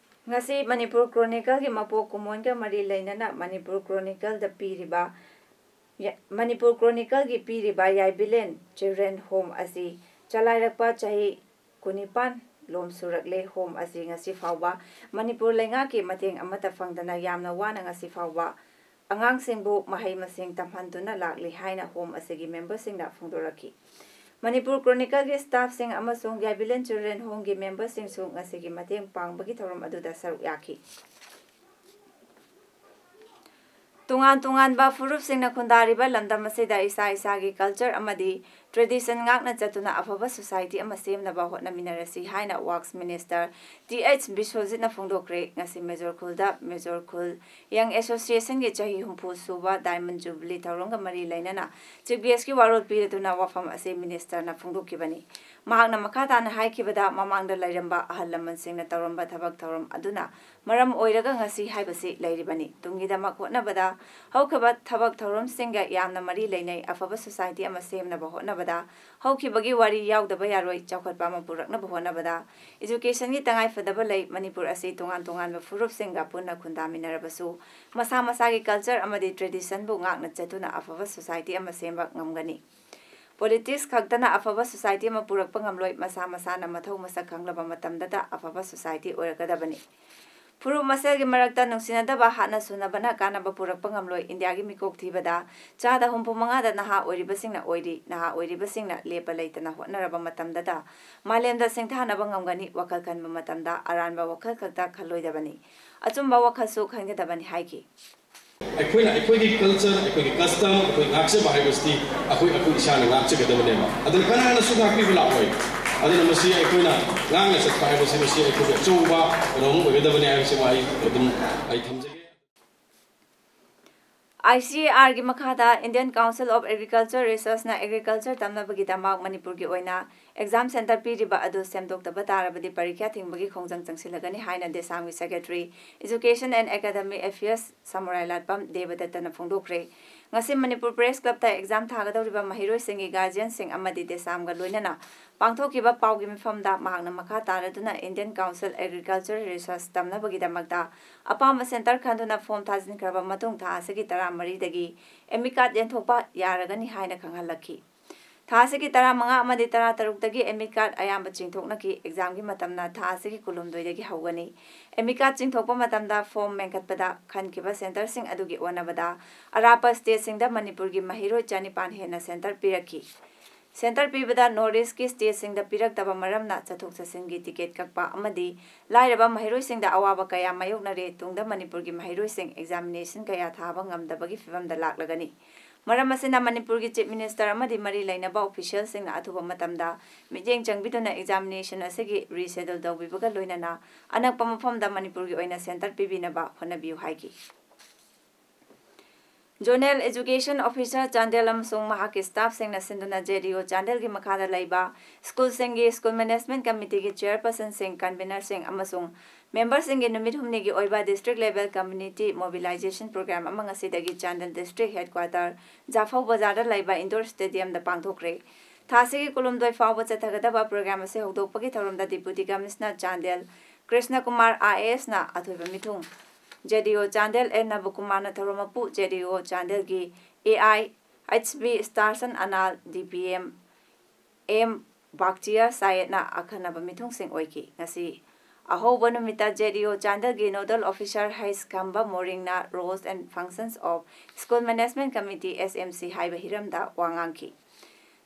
ꯉꯁꯤ ꯃꯅꯤꯄꯨꯔ ꯀ꯭ꯔꯣꯅꯤꯀꯜꯒꯤ ꯃꯄꯣꯛ ꯀꯨꯝꯑꯣꯟꯒ ꯃꯔꯤ ꯂꯩꯅꯅ ꯃꯅꯤꯄꯨꯔ ꯀ꯭ꯔꯣꯅꯤꯀꯜꯗ ꯄꯤꯔꯤꯕ, ꯌ-, ꯃꯅꯤꯄꯨꯔ ꯀ꯭ꯔꯣꯅꯤꯀꯜꯒꯤ ꯄꯤꯔꯤꯕ ꯌꯥꯏꯕꯤꯂꯦꯟ ꯆꯤꯜꯗ꯭ꯔꯦꯟ ꯍꯣꯝ ꯑꯁꯤ ꯆꯂꯥꯏꯔꯛꯄ ꯆꯍꯤ ꯀꯨꯟꯅꯤꯄꯥꯟ ꯂꯣꯝ ꯁꯨꯔꯛꯂꯦ꯫ ꯍꯣꯝ ꯑꯁꯤ ꯉꯁꯤ ꯐꯥꯎꯕ ꯃꯅꯤꯄꯨꯔ ꯂꯩꯉꯥꯛꯀꯤ ꯃꯇꯦꯡ ꯑꯃꯠꯇ ꯐꯪꯗꯅ ꯌꯥꯝꯅ ꯋꯥꯅ ꯉꯁꯤ ꯐꯥꯎꯕ ꯑꯉꯥꯡꯁꯤꯡꯕꯨ ꯃꯍꯩ ꯃꯁꯤꯡ ꯇꯝꯍꯟꯗꯨꯅ ꯂꯥꯛꯂꯤ ꯍꯥꯏꯅ ꯍꯣꯝ ꯑꯁꯤꯒꯤ ꯃꯦꯝꯕꯔꯁꯤꯡꯅ ꯐꯣꯡꯗꯣꯔꯛꯈꯤ꯫ ꯃꯅꯤꯄꯨꯔ ꯀ꯭ꯔꯣꯅꯤꯀꯜꯒꯤ ꯁ꯭ꯇꯥꯐꯁꯤꯡ ꯑꯃꯁꯨꯡ ꯌꯥꯏꯕꯤꯂꯦꯟ ꯆꯤꯜꯗ꯭ꯔꯦꯟ ꯍꯣꯝꯒꯤ ꯃꯦꯝꯕꯔꯁꯤꯡꯁꯨ ꯉꯁꯤꯒꯤ ꯃꯇꯦꯡ ꯄꯥꯡꯕꯒꯤ ꯊꯧꯔꯝ ꯑꯗꯨꯗ ꯁꯔꯨꯛ ꯌꯥꯈꯤ꯫ ꯇꯣꯉꯥꯟ ꯇꯣꯉꯥꯟꯕ ꯐꯨꯔꯨꯞꯁꯤꯡꯅ ꯈꯨꯟꯗꯥꯔꯤꯕ ꯂꯝꯗꯝ ꯑꯁꯤꯗ ꯏꯁꯥ ꯏꯁꯥꯒꯤ ꯀꯜꯆꯔ ꯑꯃꯗꯤ ꯇ꯭ꯔꯦꯗꯤꯁꯟ ꯉꯥꯛꯅ ꯆꯠꯇꯨꯅ ꯑꯐꯕ ꯁꯣꯁꯥꯏꯇꯤ ꯑꯃ ꯁꯦꯝꯅꯕ ꯍꯣꯠꯅꯃꯤꯟꯅꯔꯁꯤ ꯍꯥꯏꯅ ꯋꯥꯔꯛꯁ ꯃꯤꯅꯤꯁꯇꯔ ꯇꯤ ꯑꯩꯆ ꯕꯤꯁ꯭ꯋꯖꯤꯠꯅ ꯐꯣꯡꯗꯣꯛꯈ꯭ꯔꯦ꯫ ꯉꯁꯤ ꯃꯦꯖꯣꯔ ꯈꯨꯜꯗ ꯃꯦꯖꯣꯔ ꯈꯨꯜ ꯌꯪ ꯑꯦꯁꯣꯁꯤꯌꯦꯁꯟꯒꯤ ꯆꯍꯤ ꯍꯨꯝꯐꯨ ꯁꯨꯕ ꯗꯥꯏꯃꯟ ꯖꯨꯕꯤꯂꯤ ꯊꯧꯔꯝꯒ ꯃꯔꯤ ꯂꯩꯅꯅ ꯆꯤꯐ ꯒꯦꯁ꯭ꯠꯀꯤ ꯋꯥꯔꯣꯜ ꯄꯤꯔꯗꯨꯅ ꯋꯥꯐꯝ ꯑꯁꯤ ꯃꯤꯅꯤꯁꯇꯔꯅ ꯐꯣꯡꯗꯣꯛꯈꯤꯕꯅꯤ꯫ ꯃꯍꯥꯛꯅ ꯃꯈꯥ ꯇꯥꯅ ꯍꯥꯏꯈꯤꯕꯗ, ꯃꯃꯥꯡꯗ ꯂꯩꯔꯝꯕ ꯑꯍꯜ ꯂꯃꯟꯁꯤꯡꯅ ꯇꯧꯔꯝꯕ ꯊꯕꯛ ꯊꯧꯔꯝ ꯑꯗꯨꯅ ꯃꯔꯝ ꯑꯣꯏꯔꯒ ꯉꯁꯤ ꯍꯥꯏꯕꯁꯤ ꯂꯩꯔꯤꯕꯅꯤ꯫ ꯇꯨꯡꯒꯤꯗꯃꯛ ꯍꯣꯠꯅꯕꯗ ꯍꯧꯈꯤꯕ ꯊꯕꯛ ꯊꯧꯔꯝꯁꯤꯡꯒ ꯌꯥꯝꯅ ꯃꯔꯤ ꯂꯩꯅꯩ꯫ ꯑꯐꯕ ꯁꯣꯁꯥꯏꯇꯤ ꯑꯃ ꯁꯦꯝꯅꯕ ꯍꯣꯠꯅꯕꯗ ꯍꯧꯈꯤꯕꯒꯤ ꯋꯥꯔꯤ ꯌꯥꯎꯗꯕ ꯌꯥꯔꯣꯏ꯫ ꯆꯥꯎꯈꯠꯄ ꯑꯃ ꯄꯨꯔꯛꯅꯕ ꯍꯣꯠꯅꯕꯗ ꯏꯖꯨꯀꯦꯁꯟꯒꯤ ꯇꯉꯥꯏꯐꯗꯕ ꯂꯩ꯫ ꯃꯅꯤꯄꯨꯔ ꯑꯁꯤ ꯇꯣꯉꯥꯟ ꯇꯣꯉꯥꯟꯕ ꯐꯨꯔꯨꯞꯁꯤꯡꯒ ꯄꯨꯟꯅ ꯈꯨꯟꯗꯥꯃꯤꯟꯅꯔꯕꯁꯨ ꯃꯁꯥ ꯃꯁꯥꯒꯤ ꯀꯜꯆꯔ ꯑꯃꯗꯤ ꯇ꯭ꯔꯦꯗꯤꯁꯟꯕꯨ ꯉꯥꯛꯅ ꯆꯠꯇꯨꯅ ꯑꯐꯕ ꯁꯣꯁꯥꯏꯇꯤ ꯑꯃ ꯁꯦꯝꯕ ꯉꯝꯒꯅꯤ꯫ ꯄꯣꯂꯤꯇꯤꯛꯁ ꯈꯛꯇꯅ ꯑꯐꯕ ꯁꯣꯁꯥꯏꯇꯤ ꯑꯃ ꯄꯨꯔꯛꯄ ꯉꯝꯂꯣꯏ꯫ ꯃꯁꯥ ꯃꯁꯥꯅ ꯃꯊꯧ ꯃꯁꯛ ꯈꯪꯂꯕ ꯃꯇꯝꯗꯇ ꯑꯐꯕ ꯁꯣꯁꯥꯏꯇꯤ ꯑꯣꯏꯔꯛꯀꯗꯕꯅꯤ꯫ ꯐꯨꯔꯨꯞ ꯃꯁꯦꯜꯒꯤ ꯃꯔꯛꯇ ꯅꯨꯡꯁꯤꯅꯗꯕ ꯍꯥꯠꯅ ꯁꯨꯅꯕꯅ ꯀꯥꯟꯅꯕ ꯄꯨꯔꯛꯄ ꯉꯝꯂꯣꯏ꯫ ꯏꯟꯗꯤꯌꯥꯒꯤ ꯃꯤꯀꯣꯛ ꯊꯤꯕꯗ ꯆꯥꯗ ꯍꯨꯝꯐꯨ ꯃꯉꯥꯗ ꯅꯍꯥ ꯑꯣꯏꯔꯤꯕꯁꯤꯡꯅ ꯑꯣꯏꯔꯤ꯫ ꯅꯍꯥ ꯑꯣꯏꯔꯤꯕꯁꯤꯡꯅ ꯂꯦꯞꯄ ꯂꯩꯇꯅ ꯍꯣꯠꯅꯔꯕ ꯃꯇꯝꯗꯗ ꯃꯥꯂꯦꯝꯗ ꯁꯤꯡꯊꯥꯅꯕ ꯉꯝꯒꯅꯤ꯫ ꯋꯥꯈꯜ ꯈꯟꯕ ꯃꯇꯝꯗ ꯑꯔꯥꯟꯕ ꯋꯥꯈꯜ ꯈꯛꯇ ꯈꯜꯂꯣꯏꯗꯕꯅꯤ, ꯑꯆꯨꯝꯕ ꯋꯥꯈꯜꯁꯨ ꯈꯟꯒꯗꯕꯅꯤ ꯍꯥꯏꯈꯤ꯫ ꯑꯩꯈꯣꯏꯅ ꯑꯩꯈꯣꯏꯒꯤ culture, ꯑꯩꯈꯣꯏꯒꯤ custom, ꯑꯩꯈꯣꯏ ꯉꯥꯛꯆꯕ ꯍꯥꯏꯕꯁꯤꯗꯤ ꯑꯩꯈꯣꯏ, ꯑꯩꯈꯣꯏ ꯏꯁꯥꯅ ꯉꯥꯛꯆꯒꯗꯕꯅꯦꯕ꯫ ꯑꯗꯨꯅ ꯀꯅꯥꯅꯁꯨ ꯉꯥꯛꯄꯤꯕ ꯂꯥꯛꯑꯣꯏ꯫ ꯑꯗꯨꯅ ꯃꯁꯤ ꯑꯩꯈꯣꯏꯅ ꯉꯥꯛꯅ ꯆꯠꯄ ꯍꯥꯏꯕꯁꯤ, ꯃꯁꯤ ꯑꯩꯈꯣꯏꯒꯤ ꯑꯆꯧꯕ ꯀꯩꯅꯣꯝ ꯑꯣꯏꯒꯗꯕꯅꯤ ꯍꯥꯏꯕꯁꯤꯃ ꯑꯩ ꯑꯗꯨꯝ ꯑꯩ ꯊꯝꯖꯒꯦ꯫ ꯑꯥꯏ ꯁꯤ ꯑꯦ ꯑꯥꯔꯒꯤ ꯃꯈꯥꯗ Indian Council of Agriculture Researchꯅ agriculture ꯇꯝꯅꯕꯒꯤꯗꯃꯛ ꯃꯅꯤꯄꯨꯔꯒꯤ ꯑꯣꯏꯅ exam center ꯄꯤꯔꯤꯕ ꯑꯗꯨ ꯁꯦꯝꯗꯣꯛꯇꯕ ꯇꯥꯔꯕꯗꯤ ꯄꯔꯤꯈ꯭ꯌꯥ ꯊꯤꯡꯕꯒꯤ ꯈꯣꯡꯖꯪ ꯆꯪꯁꯤꯜꯂꯒꯅꯤ ꯍꯥꯏꯅ DESAMꯒꯤ secretary, Education and Academic Affairs ꯁꯃꯨꯔꯥꯏ ꯂꯥꯠꯄꯝ ꯗꯦꯕꯗꯠꯇꯅ ꯐꯣꯡꯗꯣꯛꯈ꯭ꯔꯦ꯫ ꯉꯁꯤ ꯃꯅꯤꯄꯨꯔ Press Clubꯇ exam ꯊꯥꯒꯗꯧꯔꯤꯕ ꯃꯍꯩꯔꯣꯏꯁꯤꯡꯒꯤ guardianꯁꯤꯡ ꯑꯃꯗꯤ DESAMꯒ ꯂꯣꯏꯅꯅ ꯄꯥꯡꯊꯣꯛꯈꯤꯕ ꯄꯥꯎꯒꯤ ꯃꯤꯐꯝꯗ ꯃꯍꯥꯛꯅ ꯃꯈꯥ ꯇꯥꯔꯗꯨꯅ Indian Council Agriculture Research ꯇꯝꯅꯕꯒꯤꯗꯃꯛꯇ ꯑꯄꯥꯝꯕ center ꯈꯟꯗꯨꯅ form ꯊꯥꯖꯤꯟꯈ꯭ꯔꯕ ꯃꯇꯨꯡ ꯊꯥ ꯑꯁꯤꯒꯤ ꯇꯔꯥꯃꯔꯤꯗꯒꯤ admit card ꯌꯦꯟꯊꯣꯛꯄ ꯌꯥꯔꯒꯅꯤ ꯍꯥꯏꯅ ꯈꯪꯍꯜꯂꯛꯈꯤ꯫ ꯊꯥ ꯑꯁꯤꯒꯤ ꯇꯔꯥꯃꯉꯥ ꯑꯃꯗꯤ ꯇꯔꯥꯇꯔꯨꯛꯇꯒꯤ admit card ꯑꯌꯥꯝꯕ ꯆꯤꯡꯊꯣꯛꯅꯈꯤ꯫ Examꯒꯤ ꯃꯇꯝꯅ ꯊꯥ ꯑꯁꯤꯒꯤ ꯀꯨꯟꯍꯨꯝꯗꯣꯏꯗꯒꯤ ꯍꯧꯒꯅꯤ꯫ Admit card ꯆꯤꯡꯊꯣꯛꯄ ꯃꯇꯝꯗ form ꯃꯦꯟꯈꯠꯄꯗ ꯈꯟꯈꯤꯕ centerꯁꯤꯡ ꯑꯗꯨꯒꯤ ꯑꯣꯟꯅꯕꯗ ꯑꯔꯥꯞꯄ stateꯁꯤꯡꯗ ꯃꯅꯤꯄꯨꯔꯒꯤ ꯃꯍꯩꯔꯣꯏ ꯆꯅꯤꯄꯥꯟ ꯍꯦꯟꯅ center ꯄꯤꯔꯛꯈꯤ꯫ Center ꯄꯤꯕꯗ North Eastꯀꯤ stateꯁꯤꯡꯗ ꯄꯤꯔꯛꯇꯕ ꯃꯔꯝꯅ ꯆꯠꯊꯣꯛ ꯆꯠꯁꯤꯟꯒꯤ ticket ꯀꯛꯄ ꯑꯃꯗꯤ ꯂꯥꯏꯔꯕ ꯃꯍꯩꯔꯣꯏꯁꯤꯡꯗ ꯑꯋꯥꯕ ꯀꯌꯥ ꯃꯥꯌꯣꯛꯅꯔꯦ꯫ ꯇꯨꯡꯗ ꯃꯅꯤꯄꯨꯔꯒꯤ ꯃꯍꯩꯔꯣꯏꯁꯤꯡ examination ꯀꯌꯥ ꯊꯥꯕ ꯉꯝꯗꯕꯒꯤ ꯐꯤꯚꯝꯗ ꯂꯥꯛꯂꯒꯅꯤ꯫ ꯃꯔꯝ ꯑꯁꯤꯅ ꯃꯅꯤꯄꯨꯔꯒꯤ Chief Minister ꯑꯃꯗꯤ ꯃꯔꯤ ꯂꯩꯅꯕ officialꯁꯤꯡꯅ ꯑꯊꯨꯕ ꯃꯇꯝꯗ ꯃꯤꯠꯌꯦꯡ ꯆꯪꯕꯤꯗꯨꯅ examination ꯑꯁꯤꯒꯤ reschedule ꯇꯧꯕꯤꯕꯒ ꯂꯣꯏꯅꯅ ꯑꯅꯛꯄ ꯃꯐꯝꯗ ꯃꯅꯤꯄꯨꯔꯒꯤ ꯑꯣꯏꯅ center ꯄꯤꯕꯤꯅꯕ ꯍꯣꯠꯅꯕꯤꯌꯨ ꯍꯥꯏꯈꯤ꯫ Zonal Education Officer ꯆꯥꯟꯗꯦꯜ ꯑꯃꯁꯨꯡ ꯃꯍꯥꯛꯀꯤ staffꯁꯤꯡꯅ ꯁꯤꯟꯗꯨꯅ JDO ꯆꯥꯟꯗꯦꯜꯒꯤ ꯃꯈꯥꯗ ꯂꯩꯕ schoolꯁꯤꯡꯒꯤ school management committeeꯒꯤ chairpersonꯁꯤꯡ, convenerꯁꯤꯡ ꯑꯃꯁꯨꯡ memberꯁꯤꯡꯒꯤ ꯅꯨꯃꯤꯠ ꯍꯨꯝꯅꯤꯒꯤ ꯑꯣꯏꯕ district level community mobilization program ꯑꯃ ꯉꯁꯤꯗꯒꯤ ꯆꯥꯟꯗꯦꯜ district headquarter ꯖꯥꯐꯧ ꯕꯖꯥꯔꯗ ꯂꯩꯕ indoor stadiumꯗ ꯄꯥꯡꯊꯣꯛꯈ꯭ꯔꯦ꯫ ꯊꯥ ꯑꯁꯤꯒꯤ ꯀꯨꯟꯍꯨꯝꯗꯣꯏ ꯐꯥꯎꯕ ꯆꯠꯊꯒꯗꯕ program ꯑꯁꯤ ꯍꯧꯗꯣꯛꯄꯒꯤ ꯊꯧꯔꯝꯗ Deputy Commissioner ꯆꯥꯟꯗꯦꯜ ꯀ꯭ꯔꯤꯁꯅ ꯀꯨꯃꯥꯔ IASꯅ ꯑꯊꯣꯏꯕ ꯃꯤꯊꯨꯡ, JDO ꯆꯥꯟꯗꯦꯜ A ꯅꯕꯀꯨꯃꯥꯔꯅ ꯊꯧꯔꯝ ꯃꯄꯨ, JDO ꯆꯥꯟꯗꯦꯜꯒꯤ AIHB Starson Anal, DPM M ꯕꯥꯛꯆꯤꯌꯥ ꯁꯥꯌꯦꯠꯅ ꯑꯈꯟꯅꯕ ꯃꯤꯊꯨꯡꯁꯤꯡ ꯑꯣꯏꯈꯤ꯫ ꯉꯁꯤ ꯑꯍꯧꯕ ꯅꯨꯃꯤꯠꯇ ZEO ꯆꯥꯟꯗꯦꯜꯒꯤ Nodal Officer H Khamba ꯃꯣꯔꯤꯡꯅ Roles and Functions of School Management Committee, S M C, ꯍꯥꯏꯕ ꯍꯤꯔꯝꯗ ꯋꯥ ꯉꯥꯡꯈꯤ꯫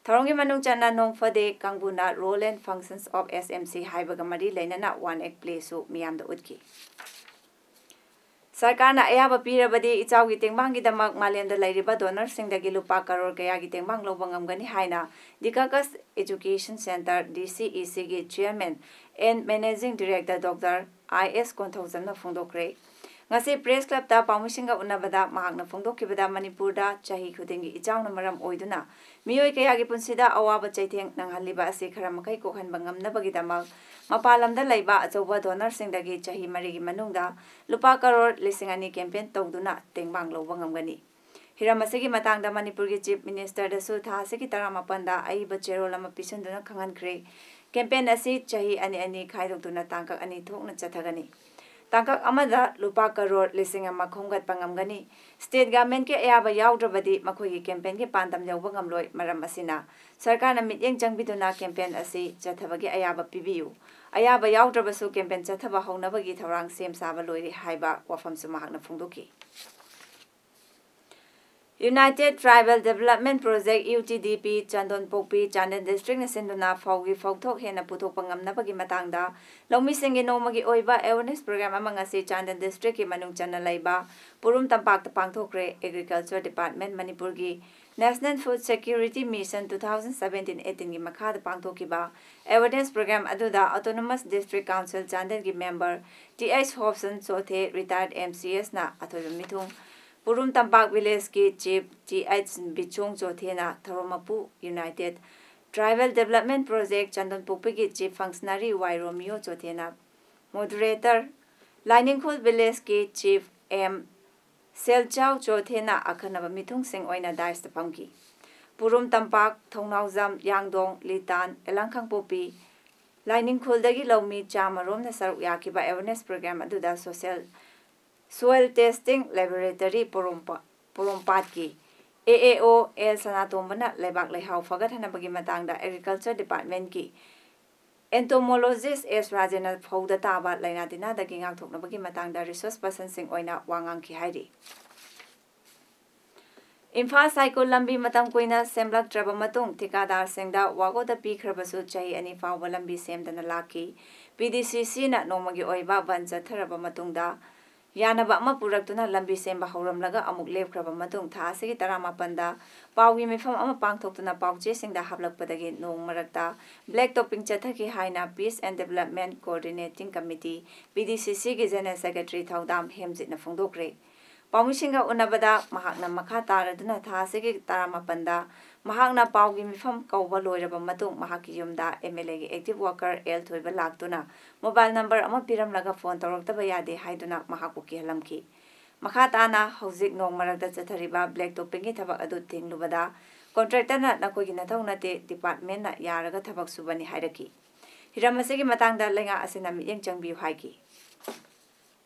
ꯊꯧꯔꯝꯒꯤ ꯃꯅꯨꯡ ꯆꯟꯅ ꯅꯣꯡ ꯐꯗꯦ ꯀꯥꯡꯕꯨꯅ Role and Functions of S M C ꯍꯥꯏꯕꯒ ꯃꯔꯤ ꯂꯩꯅꯅ one act playꯁꯨ ꯃꯤꯌꯥꯝꯗ ꯎꯠꯈꯤ꯫ ꯁꯔꯀꯥꯔꯅ ꯑꯌꯥꯕ ꯄꯤꯔꯕꯗꯤ ꯏꯆꯥꯎꯒꯤ ꯇꯦꯡꯕꯥꯡꯒꯤꯗꯃꯛ ꯃꯥꯂꯦꯝꯗ ꯂꯩꯔꯤꯕ donorꯁꯤꯡꯗꯒꯤ ꯂꯨꯄꯥ ꯀꯔꯣꯔ ꯀꯌꯥꯒꯤ ꯇꯦꯡꯕꯥꯡ ꯂꯧꯕ ꯉꯝꯒꯅꯤ ꯍꯥꯏꯅ Dicacus Education Centre, DCECꯒꯤ Chairman and Managing Director Doctor I S ꯀꯣꯟꯊꯧꯖꯝꯅ ꯐꯣꯡꯗꯣꯛꯈ꯭ꯔꯦ꯫ ꯉꯁꯤ Press Clubꯇ ꯄꯥꯎꯃꯤꯁꯤꯡꯒ ꯎꯅꯕꯗ ꯃꯍꯥꯛꯅ ꯐꯣꯡꯗꯣꯛꯈꯤꯕꯗ, ꯃꯅꯤꯄꯨꯔꯗ ꯆꯍꯤ ꯈꯨꯗꯤꯡꯒꯤ ꯏꯆꯥꯎꯅ ꯃꯔꯝ ꯑꯣꯏꯗꯨꯅ ꯃꯤꯑꯣꯏ ꯀꯌꯥꯒꯤ ꯄꯨꯟꯁꯤꯗ ꯑꯋꯥꯕ ꯆꯩꯊꯦꯡ ꯅꯪꯍꯜꯂꯤꯕ ꯑꯁꯤ ꯈꯔ ꯃꯈꯩ ꯀꯣꯛꯍꯟꯕ ꯉꯝꯅꯕꯒꯤꯗꯃꯛ ꯃꯄꯥꯟ ꯂꯝꯗ ꯂꯩꯕ ꯑꯆꯧꯕ donorꯁꯤꯡꯗꯒꯤ ꯆꯍꯤ ꯃꯔꯤꯒꯤ ꯃꯅꯨꯡꯗ ꯂꯨꯄꯥ ꯀꯔꯣꯔ ꯂꯤꯁꯤꯡ ꯑꯅꯤ campaign ꯇꯧꯗꯨꯅ ꯇꯦꯡꯕꯥꯡ ꯂꯧꯕ ꯉꯝꯒꯅꯤ꯫ ꯍꯤꯔꯝ ꯑꯁꯤꯒꯤ ꯃꯇꯥꯡꯗ ꯃꯅꯤꯄꯨꯔꯒꯤ Chief Ministerꯗꯁꯨ ꯊꯥ ꯑꯁꯤꯒꯤ ꯇꯔꯥꯃꯥꯄꯟꯗ ꯑꯏꯕ ꯆꯦꯔꯣꯜ ꯑꯃ ꯄꯤꯁꯤꯟꯗꯨꯅ ꯈꯪꯍꯟꯈ꯭ꯔꯦ꯫ Campaign ꯑꯁꯤ ꯆꯍꯤ ꯑꯅꯤ ꯑꯅꯤ ꯈꯥꯏꯗꯣꯛꯇꯨꯅ ꯇꯥꯡꯀꯛ ꯑꯅꯤ ꯊꯣꯛꯅ ꯆꯠꯊꯒꯅꯤ꯫ ꯇꯥꯡꯀꯛ ꯑꯃꯗ ꯂꯨꯄꯥ ꯀꯔꯣꯔ ꯂꯤꯁꯤꯡ ꯑꯃ ꯈꯣꯝꯒꯠꯄ ꯉꯝꯒꯅꯤ꯫ State Governmentꯀꯤ ꯑꯌꯥꯕ ꯌꯥꯎꯗ꯭ꯔꯕꯗꯤ ꯃꯈꯣꯏꯒꯤ campaignꯒꯤ ꯄꯥꯟꯗꯝ ꯌꯧꯕ ꯉꯝꯂꯣꯏ꯫ ꯃꯔꯝ ꯑꯁꯤꯅ ꯁꯔꯀꯥꯔꯅ ꯃꯤꯠꯌꯦꯡ ꯆꯪꯕꯤꯗꯨꯅ campaign ꯑꯁꯤ ꯆꯠꯊꯕꯒꯤ ꯑꯌꯥꯕ ꯄꯤꯕꯤꯌꯨ꯫ ꯑꯌꯥꯕ ꯌꯥꯎꯗ꯭ꯔꯕꯁꯨ campaign ꯆꯠꯊꯕ ꯍꯧꯅꯕꯒꯤ ꯊꯧꯔꯥꯡ ꯁꯦꯝ ꯁꯥꯕ ꯂꯣꯏꯔꯦ ꯍꯥꯏꯕ ꯋꯥꯐꯝꯁꯨ ꯃꯍꯥꯛꯅ ꯐꯣꯡꯗꯣꯛꯈꯤ꯫ United Tribal Development Project, UTDP, ꯆꯟꯗꯣꯟꯄꯣꯛꯄꯤ, Chandel Districtꯅ ꯁꯤꯟꯗꯨꯅ ꯐꯧꯒꯤ ꯐꯧꯊꯣꯛ ꯍꯦꯟꯅ ꯄꯨꯊꯣꯛꯄ ꯉꯝꯅꯕꯒꯤ ꯃꯇꯥꯡꯗ ꯂꯧꯃꯤꯁꯤꯡꯒꯤ ꯅꯣꯡꯃꯒꯤ ꯑꯣꯏꯕ awareness program ꯑꯃ ꯉꯁꯤ ꯆꯥꯟꯗꯦꯜ Districtꯀꯤ ꯃꯅꯨꯡ ꯆꯟꯅ ꯂꯩꯕ ꯄꯨꯔꯨꯝ ꯇꯝꯄꯥꯛꯇ ꯄꯥꯡꯊꯣꯛꯈ꯭ꯔꯦ꯫ Agriculture Department, ꯃꯅꯤꯄꯨꯔꯒꯤ National Food Security Mission two thousand seventeen eighteenꯒꯤ ꯃꯈꯥꯗ ꯄꯥꯡꯊꯣꯛꯈꯤꯕ awareness program ꯑꯗꯨꯗ Autonomous District Council ꯆꯥꯟꯗꯦꯜꯒꯤ member Th Hobson Chothe, retired MCSꯅ ꯑꯊꯣꯏꯕ ꯃꯤꯊꯨꯡ, ꯄꯨꯔꯨꯝ ꯇꯝꯄꯥꯛ villageꯀꯤ Chief Th Bichong Chotheꯅ ꯊꯧꯔꯝ ꯃꯄꯨ, United Tribal Development Project ꯆꯟꯗꯣꯟꯄꯣꯛꯄꯤꯒꯤ Chief Functionary Y Romeo Chotheꯅ moderator, ꯂꯥꯏꯅꯤꯡꯈꯣꯜ villageꯀꯤ Chief M ꯁꯦꯜꯆꯥꯎ ꯆꯣꯊꯦꯅ ꯑꯈꯟꯅꯕ ꯃꯤꯊꯨꯡꯁꯤꯡ ꯑꯣꯏꯅ daisꯇ ꯐꯝꯈꯤ꯫ ꯄꯨꯔꯨꯝ ꯇꯝꯄꯥꯛ, ꯊꯧꯅꯥꯎꯖꯝ, ꯌꯥꯡꯗꯣꯡ, ꯂꯤꯇꯥꯟ, ꯑꯦꯂꯥꯡ ꯀꯥꯡꯄꯣꯛꯄꯤ, ꯂꯥꯏꯅꯤꯡꯈꯣꯜꯗꯒꯤ ꯂꯧꯃꯤ ꯆꯥꯝꯃ ꯔꯣꯝꯅ ꯁꯔꯨꯛ ꯌꯥꯈꯤꯕ awareness program ꯑꯗꯨꯗ social soil testing laboratory ꯄꯣꯔꯣꯝꯄꯥ-, ꯄꯣꯔꯣꯝꯄꯥꯠꯀꯤ AAO L ꯁꯅꯥꯇꯣꯝꯕꯅ ꯂꯩꯕꯥꯛ ꯂꯩꯍꯥꯎ ꯐꯒꯠꯍꯟꯅꯕꯒꯤ ꯃꯇꯥꯡꯗ Agriculture Departmentꯀꯤ Entomologist ꯑꯦꯁ ꯔꯥꯖꯦꯟꯅ ꯐꯧꯗ ꯇꯥꯕ ꯂꯥꯏꯅꯥ ꯇꯤꯟꯅꯥꯗꯒꯤ ꯉꯥꯛꯊꯣꯛꯅꯕꯒꯤ ꯃꯇꯥꯡꯗ resource personꯁꯤꯡ ꯑꯣꯏꯅ ꯋꯥ ꯉꯥꯡꯈꯤ ꯍꯥꯏꯔꯤ꯫ ꯏꯝꯐꯥꯜ ꯁꯥꯏꯀꯨꯜ ꯂꯝꯕꯤ ꯃꯇꯝ ꯀꯨꯏꯅ ꯁꯦꯝꯂꯛꯇ꯭ꯔꯕ ꯃꯇꯨꯡ ꯊꯤꯀꯥꯗꯥꯔꯁꯤꯡꯗ ꯋꯥꯀꯣꯗ ꯄꯤꯈ꯭ꯔꯕꯁꯨ ꯆꯍꯤ ꯑꯅꯤ ꯐꯥꯎꯕ ꯂꯝꯕꯤ ꯁꯦꯝꯗꯅ ꯂꯥꯛꯈꯤ꯫ ꯄꯤ ꯗꯤ ꯁꯤ ꯁꯤꯅ ꯅꯣꯡꯃꯒꯤ ꯑꯣꯏꯕ ꯕꯟ ꯆꯠꯊꯔꯕ ꯃꯇꯨꯡꯗ ꯌꯥꯅꯕ ꯑꯃ ꯄꯨꯔꯛꯇꯨꯅ ꯂꯝꯕꯤ ꯁꯦꯝꯕ ꯍꯧꯔꯝꯂꯒ ꯑꯃꯨꯛ ꯂꯦꯞꯈ꯭ꯔꯕ ꯃꯇꯨꯡ ꯊꯥ ꯑꯁꯤꯒꯤ ꯇꯔꯥꯃꯥꯄꯟꯗ ꯄꯥꯎꯒꯤ ꯃꯤꯐꯝ ꯑꯃ ꯄꯥꯡꯊꯣꯛꯇꯨꯅ ꯄꯥꯎꯆꯦꯁꯤꯡꯗ ꯍꯥꯞꯂꯛꯄꯗꯒꯤ ꯅꯣꯡ ꯃꯔꯛꯇ black topping ꯆꯠꯊꯈꯤ ꯍꯥꯏꯅ Peace and Development Coordinating Committee, ꯄꯤ ꯗꯤ ꯁꯤ ꯁꯤꯒꯤ General Secretary ꯊꯧꯗꯥꯝ ꯍꯦꯝꯖꯤꯠꯅ ꯐꯣꯡꯗꯣꯛꯈ꯭ꯔꯦ꯫ ꯄꯥꯎꯃꯤꯁꯤꯡꯒ ꯎꯅꯕꯗ ꯃꯍꯥꯛꯅ ꯃꯈꯥ ꯇꯥꯔꯗꯨꯅ ꯊꯥ ꯑꯁꯤꯒꯤ ꯇꯔꯥꯃꯥꯄꯟꯗ ꯃꯍꯥꯛꯅ ꯄꯥꯎꯒꯤ ꯃꯤꯐꯝ ꯀꯧꯕ ꯂꯣꯏꯔꯕ ꯃꯇꯨꯡ ꯃꯍꯥꯛꯀꯤ ꯌꯨꯝꯗ ꯑꯦꯝ ꯑꯦꯜ ꯑꯦꯒꯤ active worker ꯑꯦꯜ ꯊꯣꯏꯕ ꯂꯥꯛꯇꯨꯅ mobile number ꯑꯃ ꯄꯤꯔꯝꯂꯒ phone ꯇꯧꯔꯛꯇꯕ ꯌꯥꯗꯦ ꯍꯥꯏꯗꯨꯅ ꯃꯍꯥꯛꯄꯨ ꯀꯤꯍꯜꯂꯝꯈꯤ꯫ ꯃꯈꯥ ꯇꯥꯅ ꯍꯧꯖꯤꯛ ꯅꯣꯡ ꯃꯔꯛꯇ ꯆꯠꯊꯔꯤꯕ black toppingꯒꯤ ꯊꯕꯛ ꯑꯗꯨ ꯊꯤꯡꯂꯨꯕꯗ contractorꯅ "ꯅꯈꯣꯏꯒꯤ ꯅꯊꯧ ꯅꯠꯇꯦ, departmentꯅ ꯌꯥꯔꯒ ꯊꯕꯛ ꯁꯨꯕꯅꯤ" ꯍꯥꯏꯔꯛꯈꯤ꯫ ꯍꯤꯔꯝ ꯑꯁꯤꯒꯤ ꯃꯇꯥꯡꯗ ꯂꯩꯉꯥꯛ ꯑꯁꯤꯅ ꯃꯤꯠꯌꯦꯡ ꯆꯪꯕꯤꯌꯨ ꯍꯥꯏꯈꯤ꯫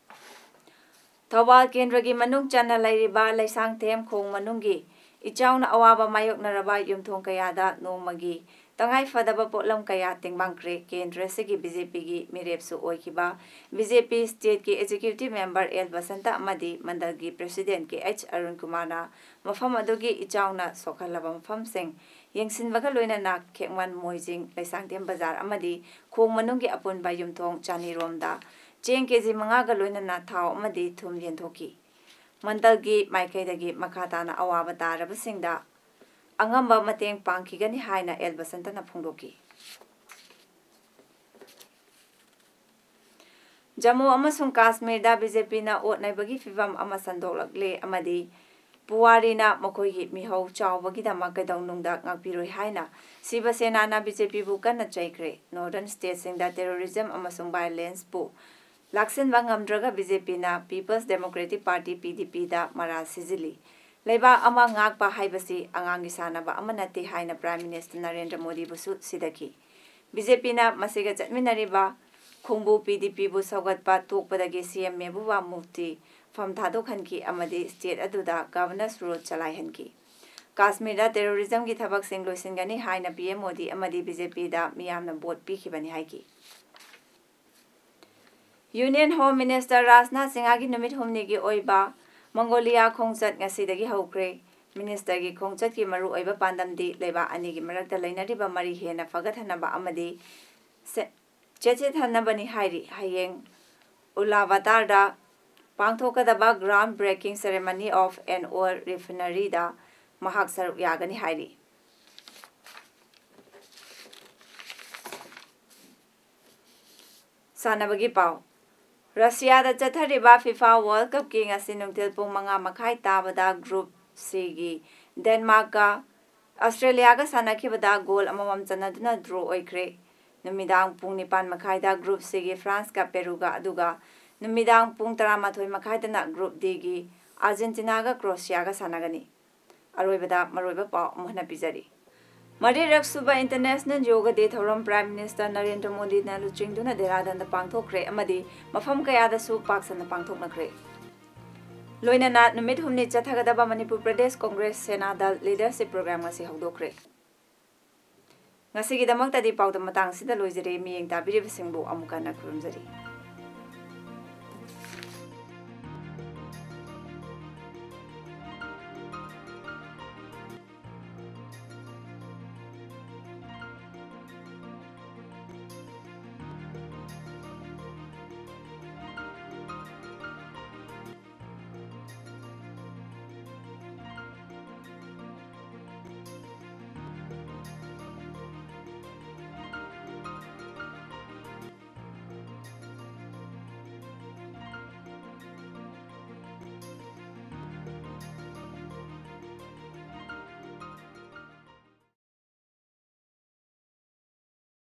ꯊꯧꯕꯥꯜ ꯀꯦꯟꯗ꯭ꯔꯒꯤ ꯃꯅꯨꯡ ꯆꯟꯅ ꯂꯩꯔꯤꯕ ꯂꯩꯁꯥꯡꯊꯦꯝ ꯈꯣꯡ ꯃꯅꯨꯡꯒꯤ ꯏꯆꯥꯎꯅ ꯑꯋꯥꯕ ꯃꯥꯌꯣꯛꯅꯔꯕ ꯌꯨꯝꯊꯣꯡ ꯀꯌꯥꯗ ꯅꯣꯡꯃꯒꯤ ꯇꯉꯥꯏ ꯐꯗꯕ ꯄꯣꯠꯂꯝ ꯀꯌꯥ ꯇꯦꯡꯕꯥꯡꯈ꯭ꯔꯦ꯫ ꯀꯦꯟꯗ꯭ꯔ ꯑꯁꯤꯒꯤ ꯕꯤ ꯖꯦ ꯄꯤꯒꯤ ꯃꯤꯔꯦꯞꯁꯨ ꯑꯣꯏꯈꯤꯕ ꯕꯤ ꯖꯦ ꯄꯤ stateꯀꯤ executive member ꯑꯦꯜ ꯕꯁꯟꯇ ꯑꯃꯗꯤ ꯃꯟꯗꯜꯒꯤ presidentꯀꯤ ꯑꯩꯆ ꯑꯔꯨꯟ ꯀꯨꯃꯥꯔꯅ ꯃꯐꯝ ꯑꯗꯨꯒꯤ ꯏꯆꯥꯎꯅ ꯁꯣꯛꯍꯜꯂꯕ ꯃꯐꯝꯁꯤꯡ ꯌꯦꯡꯁꯤꯟꯕꯒ ꯂꯣꯏꯅꯅ ꯈꯦꯛꯃꯟ, ꯃꯣꯏꯖꯤꯡ, ꯂꯩꯁꯥꯡꯊꯦꯝ ꯕꯖꯥꯔ ꯑꯃꯗꯤ ꯈꯣꯡ ꯃꯅꯨꯡꯒꯤ ꯑꯄꯨꯟꯕ ꯌꯨꯝꯊꯣꯡ ꯆꯅꯤꯔꯣꯝꯗ ꯆꯦꯡ ꯀꯦ ꯖꯤ ꯃꯉꯥꯒ ꯂꯣꯏꯅꯅ ꯊꯥꯎ ꯑꯃꯗꯤ ꯊꯨꯝ ꯌꯦꯟꯊꯣꯛꯈꯤ꯫ ꯃꯟꯗꯜꯒꯤ ꯃꯥꯏꯀꯩꯗꯒꯤ ꯃꯈꯥ ꯇꯥꯅ ꯑꯋꯥꯕ ꯇꯥꯔꯕꯁꯤꯡꯗ ꯑꯉꯝꯕ ꯃꯇꯦꯡ ꯄꯥꯡꯈꯤꯒꯅꯤ ꯍꯥꯏꯅ ꯑꯦꯜ ꯕꯁꯟꯇꯅ ꯐꯣꯡꯗꯣꯛꯈꯤ꯫ ꯖꯝꯃꯨ ꯑꯃꯁꯨꯡ ꯀꯥꯁꯃꯤꯔꯗ ꯕꯤ ꯖꯦ ꯄꯤꯅ ꯑꯣꯠ ꯅꯩꯕꯒꯤ ꯐꯤꯚꯝ ꯑꯃ ꯁꯟꯗꯣꯛꯂꯛꯂꯦ ꯑꯃꯗꯤ ꯄꯨꯋꯥꯔꯤꯅ ꯃꯈꯣꯏꯒꯤ ꯃꯤꯍꯧ ꯆꯥꯎꯕꯒꯤꯗꯃꯛ ꯀꯩꯗꯧꯅꯨꯡꯗ ꯉꯥꯛꯄꯤꯔꯣꯏ ꯍꯥꯏꯅ ꯁꯤꯕ ꯁꯦꯅꯥꯅ ꯕꯤ ꯖꯦ ꯄꯤꯕꯨ ꯀꯟꯅ ꯆꯩꯈ꯭ꯔꯦ꯫ Northern stateꯁꯤꯡꯗ terrorism ꯑꯃꯁꯨꯡ violenceꯄꯨ ꯂꯥꯛꯁꯤꯟꯕ ꯉꯝꯗ꯭ꯔꯒ ꯕꯤ ꯖꯦ ꯄꯤꯅ People's Democratic Party, ꯄꯤ ꯗꯤ ꯄꯤꯗ ꯃꯔꯥꯜ ꯁꯤꯖꯤꯜꯂꯤ꯫ ꯂꯩꯕꯥꯛ ꯑꯃ ꯉꯥꯛꯄ ꯍꯥꯏꯕꯁꯤ ꯑꯉꯥꯡꯒꯤ ꯁꯥꯟꯅꯕ ꯑꯃ ꯅꯠꯇꯦ ꯍꯥꯏꯅ Prime Minister ꯅꯔꯦꯟꯗ꯭ꯔ ꯃꯣꯗꯤꯕꯨꯁꯨ ꯁꯤꯙꯈꯤ꯫ ꯕꯤ ꯖꯦ ꯄꯤꯅ ꯃꯁꯤꯒ ꯆꯠꯃꯤꯟꯅꯔꯤꯕ ꯈꯣꯡꯕꯨ ꯄꯤ ꯗꯤ ꯄꯤꯕꯨ ꯁꯧꯒꯠꯄ ꯇꯣꯛꯄꯗꯒꯤ ꯁꯤ ꯑꯦꯝ ꯃꯦꯍꯕꯨꯕꯥ ꯃꯨꯐꯇꯤ ꯐꯝ ꯊꯥꯗꯣꯛꯍꯟꯈꯤ ꯑꯃꯗꯤ state ꯑꯗꯨꯗ governance rule ꯆꯂꯥꯏꯍꯟꯈꯤ꯫ ꯀꯥꯁꯃꯤꯔꯗ ꯇꯦꯔꯣꯔꯤꯖꯝꯒꯤ ꯊꯕꯛꯁꯤꯡ ꯂꯣꯏꯁꯤꯟꯒꯅꯤ ꯍꯥꯏꯅ ꯄꯤ ꯑꯦꯝ ꯃꯣꯗꯤ ꯑꯃꯗꯤ ꯕꯤ ꯖꯦ ꯄꯤꯗ ꯃꯤꯌꯥꯝꯅ ꯚꯣꯠ ꯄꯤꯈꯤꯕꯅꯤ ꯍꯥꯏꯈꯤ꯫ Union Home Minister ꯔꯥꯖꯅꯥꯊ ꯁꯤꯡꯍꯒꯤ ꯅꯨꯃꯤꯠ ꯍꯨꯝꯅꯤꯒꯤ ꯑꯣꯏꯕ ꯃꯪꯒꯣꯂꯤꯌꯥ ꯈꯣꯡꯆꯠ ꯉꯁꯤꯗꯒꯤ ꯍꯧꯈ꯭ꯔꯦ꯫ ꯃꯤꯅꯤꯁꯇꯔꯒꯤ ꯈꯣꯡꯆꯠꯀꯤ ꯃꯔꯨꯑꯣꯏꯕ ꯄꯥꯟꯗꯝꯗꯤ ꯂꯩꯕꯥꯛ ꯑꯅꯤꯒꯤ ꯃꯔꯛꯇ ꯂꯩꯅꯔꯤꯕ ꯃꯔꯤ ꯍꯦꯟꯅ ꯐꯒꯠꯍꯟꯅꯕ ꯑꯃꯗꯤ ꯁꯦ-, ꯆꯦꯠꯁꯤꯠꯍꯟꯅꯕꯅꯤ ꯍꯥꯏꯔꯤ꯫ ꯍꯌꯦꯡ ꯎꯂꯥꯕꯥꯇꯥꯔꯗ ꯄꯥꯡꯊꯣꯛꯀꯗꯕ ground breaking ceremony of an oil refineryꯗ ꯃꯍꯥꯛ ꯁꯔꯨꯛ ꯌꯥꯒꯅꯤ ꯍꯥꯏꯔꯤ꯫ ꯁꯥꯟꯅꯕꯒꯤ ꯄꯥꯎ꯫ ꯔꯁꯤꯌꯥꯗ ꯆꯠꯊꯔꯤꯕ ꯐꯤꯐꯥ ꯋꯥꯔꯜ ꯀꯞꯀꯤ ꯉꯁꯤ ꯅꯨꯡꯊꯤꯜ ꯄꯨꯡ ꯃꯉꯥ ꯃꯈꯥꯏ ꯇꯥꯕꯗ ꯒ꯭ꯔꯨꯞ ꯁꯤꯒꯤ ꯗꯦꯟꯃꯥꯔꯛꯀ ꯑꯁꯇ꯭ꯔꯦꯂꯤꯌꯥꯒ ꯁꯥꯟꯅꯈꯤꯕꯗ ꯒꯣꯜ ꯑꯃꯃꯝ ꯆꯟꯅꯗꯨꯅ ꯗ꯭ꯔꯣ ꯑꯣꯏꯈ꯭ꯔꯦ꯫ ꯅꯨꯃꯤꯗꯥꯡ ꯄꯨꯡ ꯅꯤꯄꯥꯟ ꯃꯈꯥꯏꯗ ꯒ꯭ꯔꯨꯞ ꯁꯤꯒꯤ ꯐ꯭ꯔꯥꯟꯁꯀ ꯄꯦꯔꯨꯒ, ꯑꯗꯨꯒ ꯅꯨꯃꯤꯗꯥꯡ ꯄꯨꯡ ꯇꯔꯥꯃꯥꯊꯣꯏ ꯃꯈꯥꯏꯗꯅ ꯒ꯭ꯔꯨꯞ ꯗꯤꯒꯤ ꯑꯥꯔꯖꯦꯟꯇꯤꯅꯥꯒ ꯀ꯭ꯔꯣꯁꯤꯌꯥꯒ ꯁꯥꯟꯅꯒꯅꯤ꯫ ꯑꯔꯣꯏꯕꯗ ꯃꯔꯨꯑꯣꯏꯕ ꯄꯥꯎ ꯑꯃꯨꯛ ꯍꯟꯅ ꯄꯤꯖꯔꯤ꯫ ꯃꯔꯤꯔꯛ ꯁꯨꯕ International Yoga Day ꯊꯧꯔꯝ Prime Minister ꯅꯔꯦꯟꯗ꯭ꯔ ꯃꯣꯗꯤꯅ ꯂꯨꯆꯤꯡꯗꯨꯅ ꯗꯦꯍꯔꯥꯗꯨꯟꯗ ꯄꯥꯡꯊꯣꯛꯈ꯭ꯔꯦ ꯑꯃꯗꯤ ꯃꯐꯝ ꯀꯌꯥꯗꯁꯨ ꯄꯥꯛ ꯁꯟꯅ ꯄꯥꯡꯊꯣꯛꯅꯈ꯭ꯔꯦ꯫ ꯂꯣꯏꯅꯅ ꯅꯨꯃꯤꯠ ꯍꯨꯝꯅꯤ ꯆꯠꯊꯒꯗꯕ ꯃꯅꯤꯄꯨꯔ ꯄ꯭ꯔꯗꯦꯁ ꯀꯣꯡꯒ꯭ꯔꯦꯁ ꯁꯦꯅꯥ ꯗꯜ ꯂꯤꯗꯔꯁꯤꯞ ꯄ꯭ꯔꯣꯒ꯭ꯔꯥꯝ ꯉꯁꯤ ꯍꯧꯗꯣꯛꯈ꯭ꯔꯦ꯫ ꯉꯁꯤꯒꯤꯗꯃꯛꯇꯗꯤ ꯄꯥꯎꯗꯝ ꯃꯇꯥꯡꯁꯤꯗ ꯂꯣꯏꯖꯔꯦ꯫ ꯃꯤꯠꯌꯦꯡ ꯇꯥꯕꯤꯔꯤꯕꯁꯤꯡꯕꯨ ꯑꯃꯨꯛ ꯍꯟꯅ ꯈꯨꯔꯨꯝꯖꯔꯤ꯫